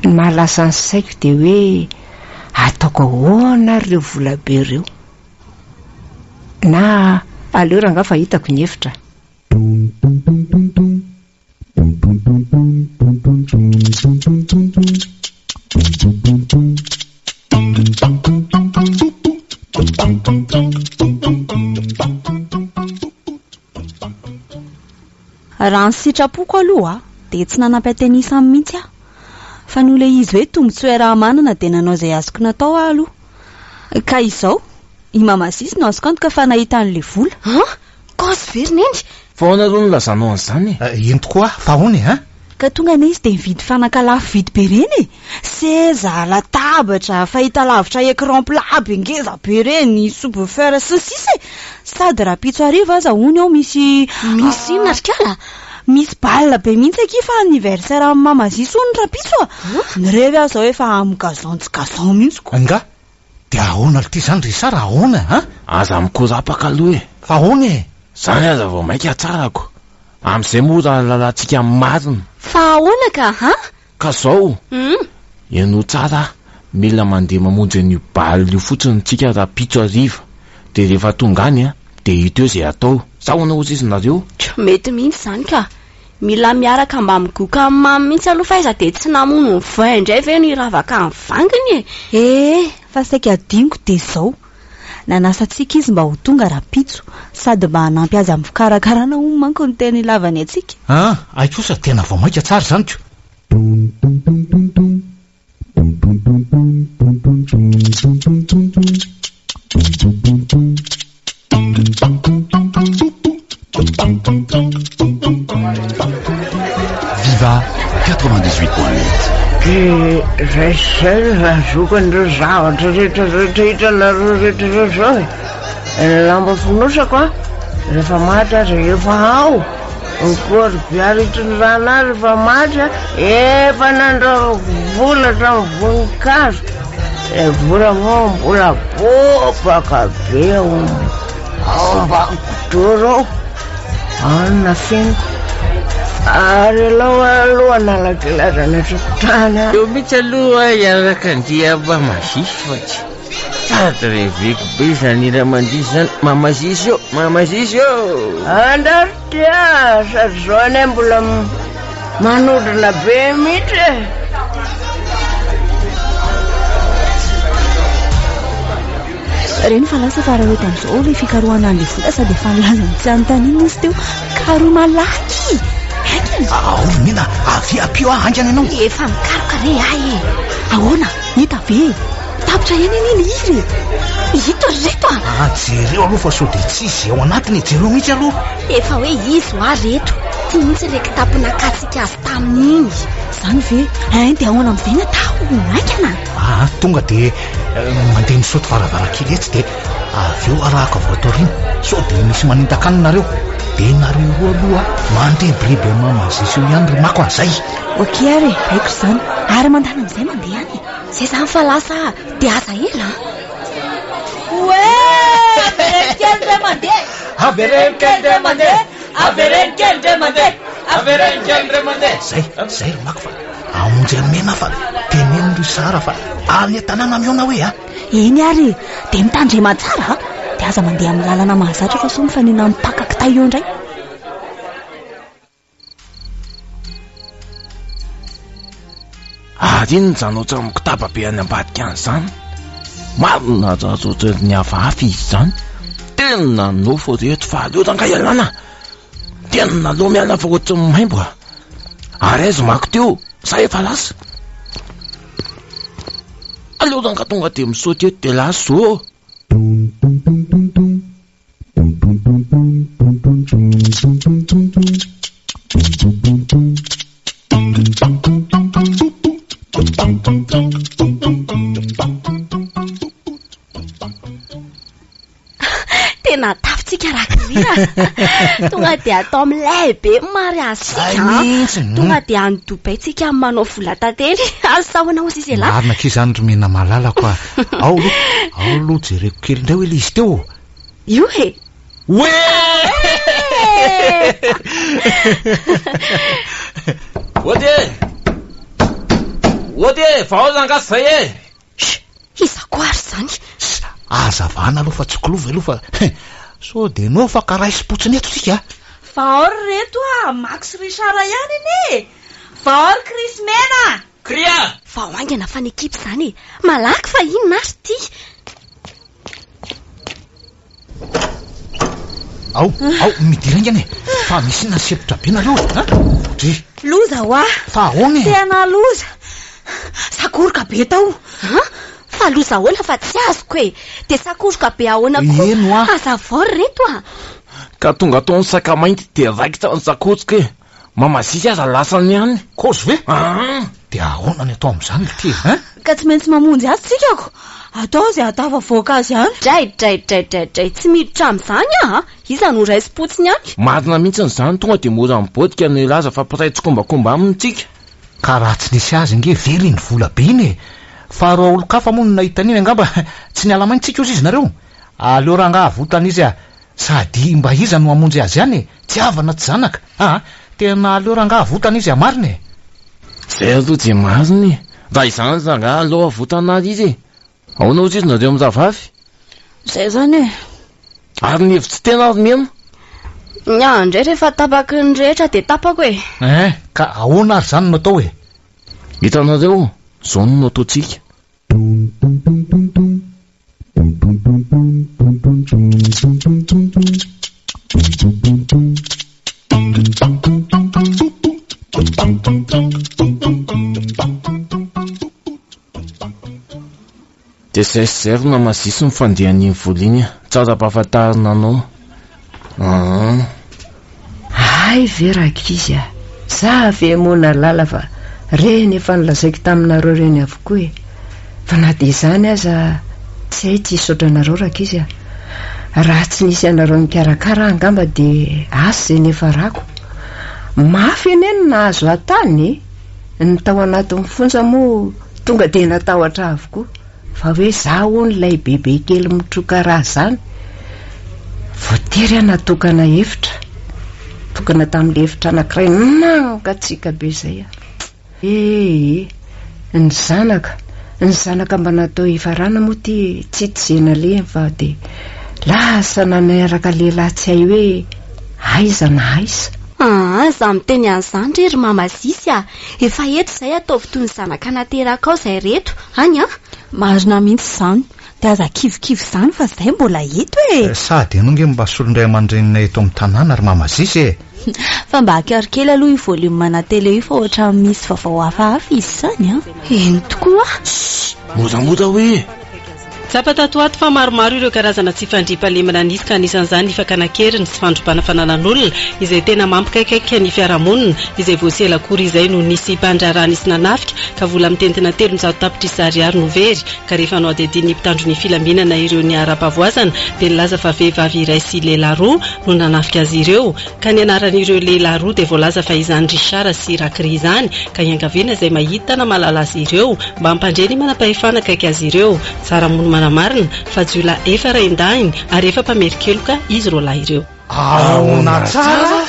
Ny mahalasa ny saiko dia hoe ataoko ahoana ary ireo volabe ireo? Na aleo rangaha fa hitako ny hevitra. Raha ny sitrapoko aloha dia tsy nanampy an-tenisany mihitsy aho. Fa noho ilay izy hoe tombontsoa iaraha-manana dia nanao izay azoko natao aho aloha. Ka izao, i Mama Zizy no azoko antoka fa nahita an'ilay vola. An! Kôzy ve ry Neny? Fa ahoana aloha no nilazanao an'izany e? Eny tokoa, fa ahoana e? An! Ka tonga anie izy dia nividy fanaka lafo vidy be ireny e! Seza, latabatra, fahitalavitra écran plat be ngeza be ireny, subwoofer sy ny sisa e! Sady rahampitso hariva aza hono eo misy. Misy inona ry kala? Misy bal be mihitsy akia fa anniversaire an'i Mama Ziso hono rahampitso a! Nirevy aho izao efa amin'ny gazon tsy gazon mihitsy ko! Angaha? Dia ahoana lty izany ry Sara, ahoana an? Aza mikorapaka aloha e! Fa ahoana e? Zany aza vao mainka tsarako. Amin'izay moa rahalalantsika marina. Fa ahoana ka an? Ka zao, henoy tsara aho, mila mandeha mamonjy an'io bal io fotsiny tsika rahampitso hariva, dia rehefa tonga any an, dia hita eo izay atao. Sa ahoana hozy izy nareo? Mety mihitsy izany ka. Mila miaraka mba migoka amin'ny mamy mihitsy aloha fa aiza dia tsy namono ny vin indray ve no hiravaka ny vanginy e! Ee, fa saika adinoko dia izao, nanasa antsika izy mba ho tonga rahampitso, sady mba hanampy azy amin'ny fikarakarana hono manko no tena ilavany antsika. An, hay kosa tena vao mainka tsara izany ko! Viva 98.8. Dia Zay sy zay no nahazoako an'ireo zavatra rehetra rehetra hitanareo rehetra ireo izao e. Ny lamba fonosako an, rehefa maty aza efa ao. Ny corbillard itondrana ahy rehefa maty an, efa nandrarako vola hatramin'ny voninkazo. Ilay vola moa mbola bobaka be ao ao ambany kidoro ao. Ao no nafeniko. Ary alao aloha Analakely aza any an-tokotany an. Eo mihitsy aloha hiaraka andia Mamazisy fa tsy sady reveko be izany hira mandihy izany. Mamazisy ô! Mamazisy ô! Andraso ty a! Sady izao anie mbola manodina be mihitsy e! Reny fa lasa fa raha eto amin'izao ilay fikarohana an'ilay vola sady efa nilaza ny tsy hanontaniana izy teo. Karohy malaky! Haingana! Ao ry Nina, avia ampio aho haingana ianao. Efa mikaroka re ahy e! Ahoana? Hita ve? Tapitra ihany anie ilay hira e! Ito ry reto a! Ah, jereo aloha fa sao dia tsy izy ao anatiny e, jereo mihitsy aloha. Efa hoe izy hoa reto, ty mihitsy ilay kitapo nakatsika azy tamin'iny. Izany ve? Hein, dia ahoana amin'izay ny atao? Haingana! Ah, tonga dia mandeha misaoty varavarankely etsy dia avy eo arahako avy ato aoriana sao dia misy manintaka any nareo. Dia nareo roa aloha mandrebireby an'i Mama Zesy eo ihany ry Mako a, zay! Ok ary e, haiko izany. Ary mandany amin'izay mandeha any e. Zay izany fa lasa ah, dia aza ela an! Oe! Avereno kely indray mandeha! Avereno kely indray mandeha! Avereno kely indray mandeha! Avereno kely indray mandeha! Zay, zay ry Mako fa hamonjy an'i Mena fa teneno ry Sara fa any an-tanàna mihaona hoe a! Eny ary e! Dia mitandrema tsara a! Dia aza mandeha amin'ny lalana mahazatra fa sao mifanena amin'ny mpaka kitay eo indray. Ary inona izany ohatran'ny mikotaba be any ambadika any izany? Marina raha ohatran'ny hafahafa izy izany. Tena nofo reto fa aleo rangahy ialana. Tena aleo miala fa ohatran'ny maimbo a. Ary aiza mako teo? Sa efa lasa? Aleo rangahy tonga dia misaoty eto dia lasa ô. Tena tafintsika Rakirina. Tonga dia atao milay be ny mariazintsika. Zay mihitsy. Tonga dia any Dubaï tsika manao vola tantely. Asahoana hozy izy elah. Marina akia izany ry Mena malalako a. Ao aloha, ao aloha jereko kely indray hoe ilay izy teo. Io e! Oe! Ody e! Ody e! Vahaolana angaha zay e! Sh! Iza koa ary izany? Sh! Aza vahana aloha fa tsy kilovy aloha fa sao dia enao afaka raisim-potsiny eto tsika a! Vahao ry reto a! Max Richard ihany anie e! Vahao ry Chris Mena a! Kria! Vao haingana fa ny ekipa izany e! Malaky fa inona ary ity? Ao, ao, midira haingana e! Fa misy inona sempotra be nareo e? An? Dry. Loza hoa! Fa ahoana e? Tena loza! Sakoroka be tao! An? Fa loza ahoana fa tsy azoko e! Dia sakoroka be ahoana koa? Eny hoa! Hazavao ry reto a! Ka tonga tao ny saka mainty dia raikitra ny sakoroka e! Mama Zizy aza lasany ihany. Kozy ve? Aa! Dia ahoana ny atao amin'izany ry Tia hein? Ka tsy maintsy mamonjy azy tsika ko! Atao izay hahatafavoaka azy any. Dray dray dray dray dray tsy miditra amin'izany aho a! Iza no raisim-potsiny any? Marina mihitsiny izany, tonga dia mora mibodika no hilaza fa mpiray tsikombakomba aminy tsika. Ka raha tsy nisy azy ange very iny vola be iny e! Fa raha olon-kafa moa no nahita an'iny angamba tsy niala maintsy tsika ozy izy nareo? Aleo rangaha avotana izy a! Sady mba iza no hamonjy azy any e? Tsy havana tsy zanaka a! Tena aleo rangaha avotana izy a! Marina e! Zay aloha dia marina e! Raha izany rangaha aleo avotana ary izy e! Ahoana hozy izy nareo mirahavavy? Zay zany e! Ary ny hevitry tena ary mino? Ny ahy indray rehefa tapaky ny rehetra dia tapako e! Ein! Ka ahoana ary izany no atao e? Hitanareo, zao no ataontsika. Dia zay sy zay ry Namazisy ny fandehan'iny vola iny a! Tsara ampahafantarina anao. Aa. Hay ve rankizy a! Za ve moa nahalala fa. Ireny efa nolazaiko taminareo ireny avokoa e. Fa na dia izany aza tsy hay tsy hisaotra anareo rankizy a. Raha tsy nisy anareo nikarakara aho angamba dia asa izay niafarako. Mafy anie ny nahazo ahy tany e. Ny tao anatin'ny fonja moa tonga dia natahotra avokoa. Fa hoe za hono ilay bebe kely mitroka rà zany. Voatery aho natokana efitra. Tokana tamin'ilay efitra anankiray nangatsiaka be izay aho. Ee, ny zanaka, ny zanaka mba natao hifarana moa ity tsy hita izay nalehany fa dia lasa nanaraka lehilahy tsy hay hoe aiza na aiza. Aa, za miteny an'izany re ry mama Zisy a! Efa eto izay ataovy toy ny zanaka naterakao izay reto, any an! Marina mihitsy izany, dia aza kivikivy izany fa izay mbola eto e! Sady ianao nge mba solon-dray aman-dreninay eto amin'ny tanàna ry mama Zisy e! Fa mba akaro kely aloha io volume ana télé io fa ohatran'ny misy vaovao hafahafa izy izany an! Eny tokoa! Shh! Modamoda hoe! Tsapa tato ho ato fa maromaro ireo karazana tsy fandriampahalemana nisy ka anisan'izany ny fakana an-keriny sy fandrobana fananan'olona izay tena mampikaikaika ny fiarahamonina izay vao tsy ela akory izay no nisy mpandraharaha nisy nanafika ka vola mitentina 300 tapitrisa ariary no very ka rehefa nohadihadian'ny mpitandro ny filaminana ireo niharam-pahavoazana dia nilaza fa vehivavy iray sy lehilahy roa no nanafika azy ireo ka ny anaran'ireo lehilahy roa dia voalaza fa izany Richard sy Rakry izany ka iangaviana izay mahita na mahalala azy ireo mba hampandre ny manam-pahefana akaiky azy ireo. Tsara moa ny manamarina fa jiolahy efa raindahiny ary efa mpamerin-keloka izy roalahy ireo. Ahoana tsara?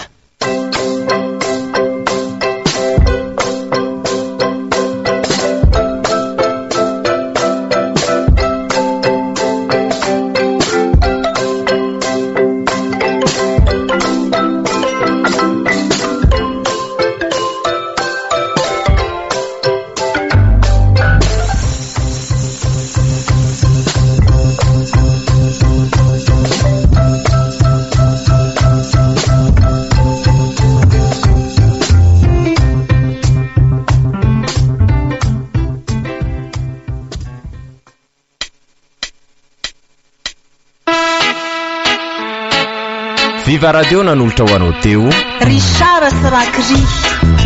Viva Radio nanolotra ho anao teo. Richard sy Rakry.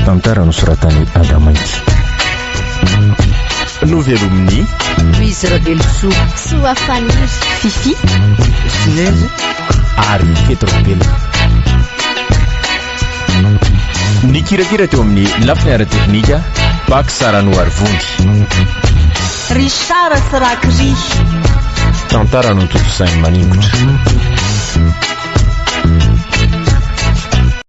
Tantara nosoratan'i Andamainty. Novelomin'i. Louise Ravelosoa. Soa Faniry. Fifi. Sinezy. Ary Petrobelona. Nikirakira teo amin'ny lafiny ara-teknika, Pax Ranoarivony. Richard sy Rakry. Tantara notontosain'i Maningotra.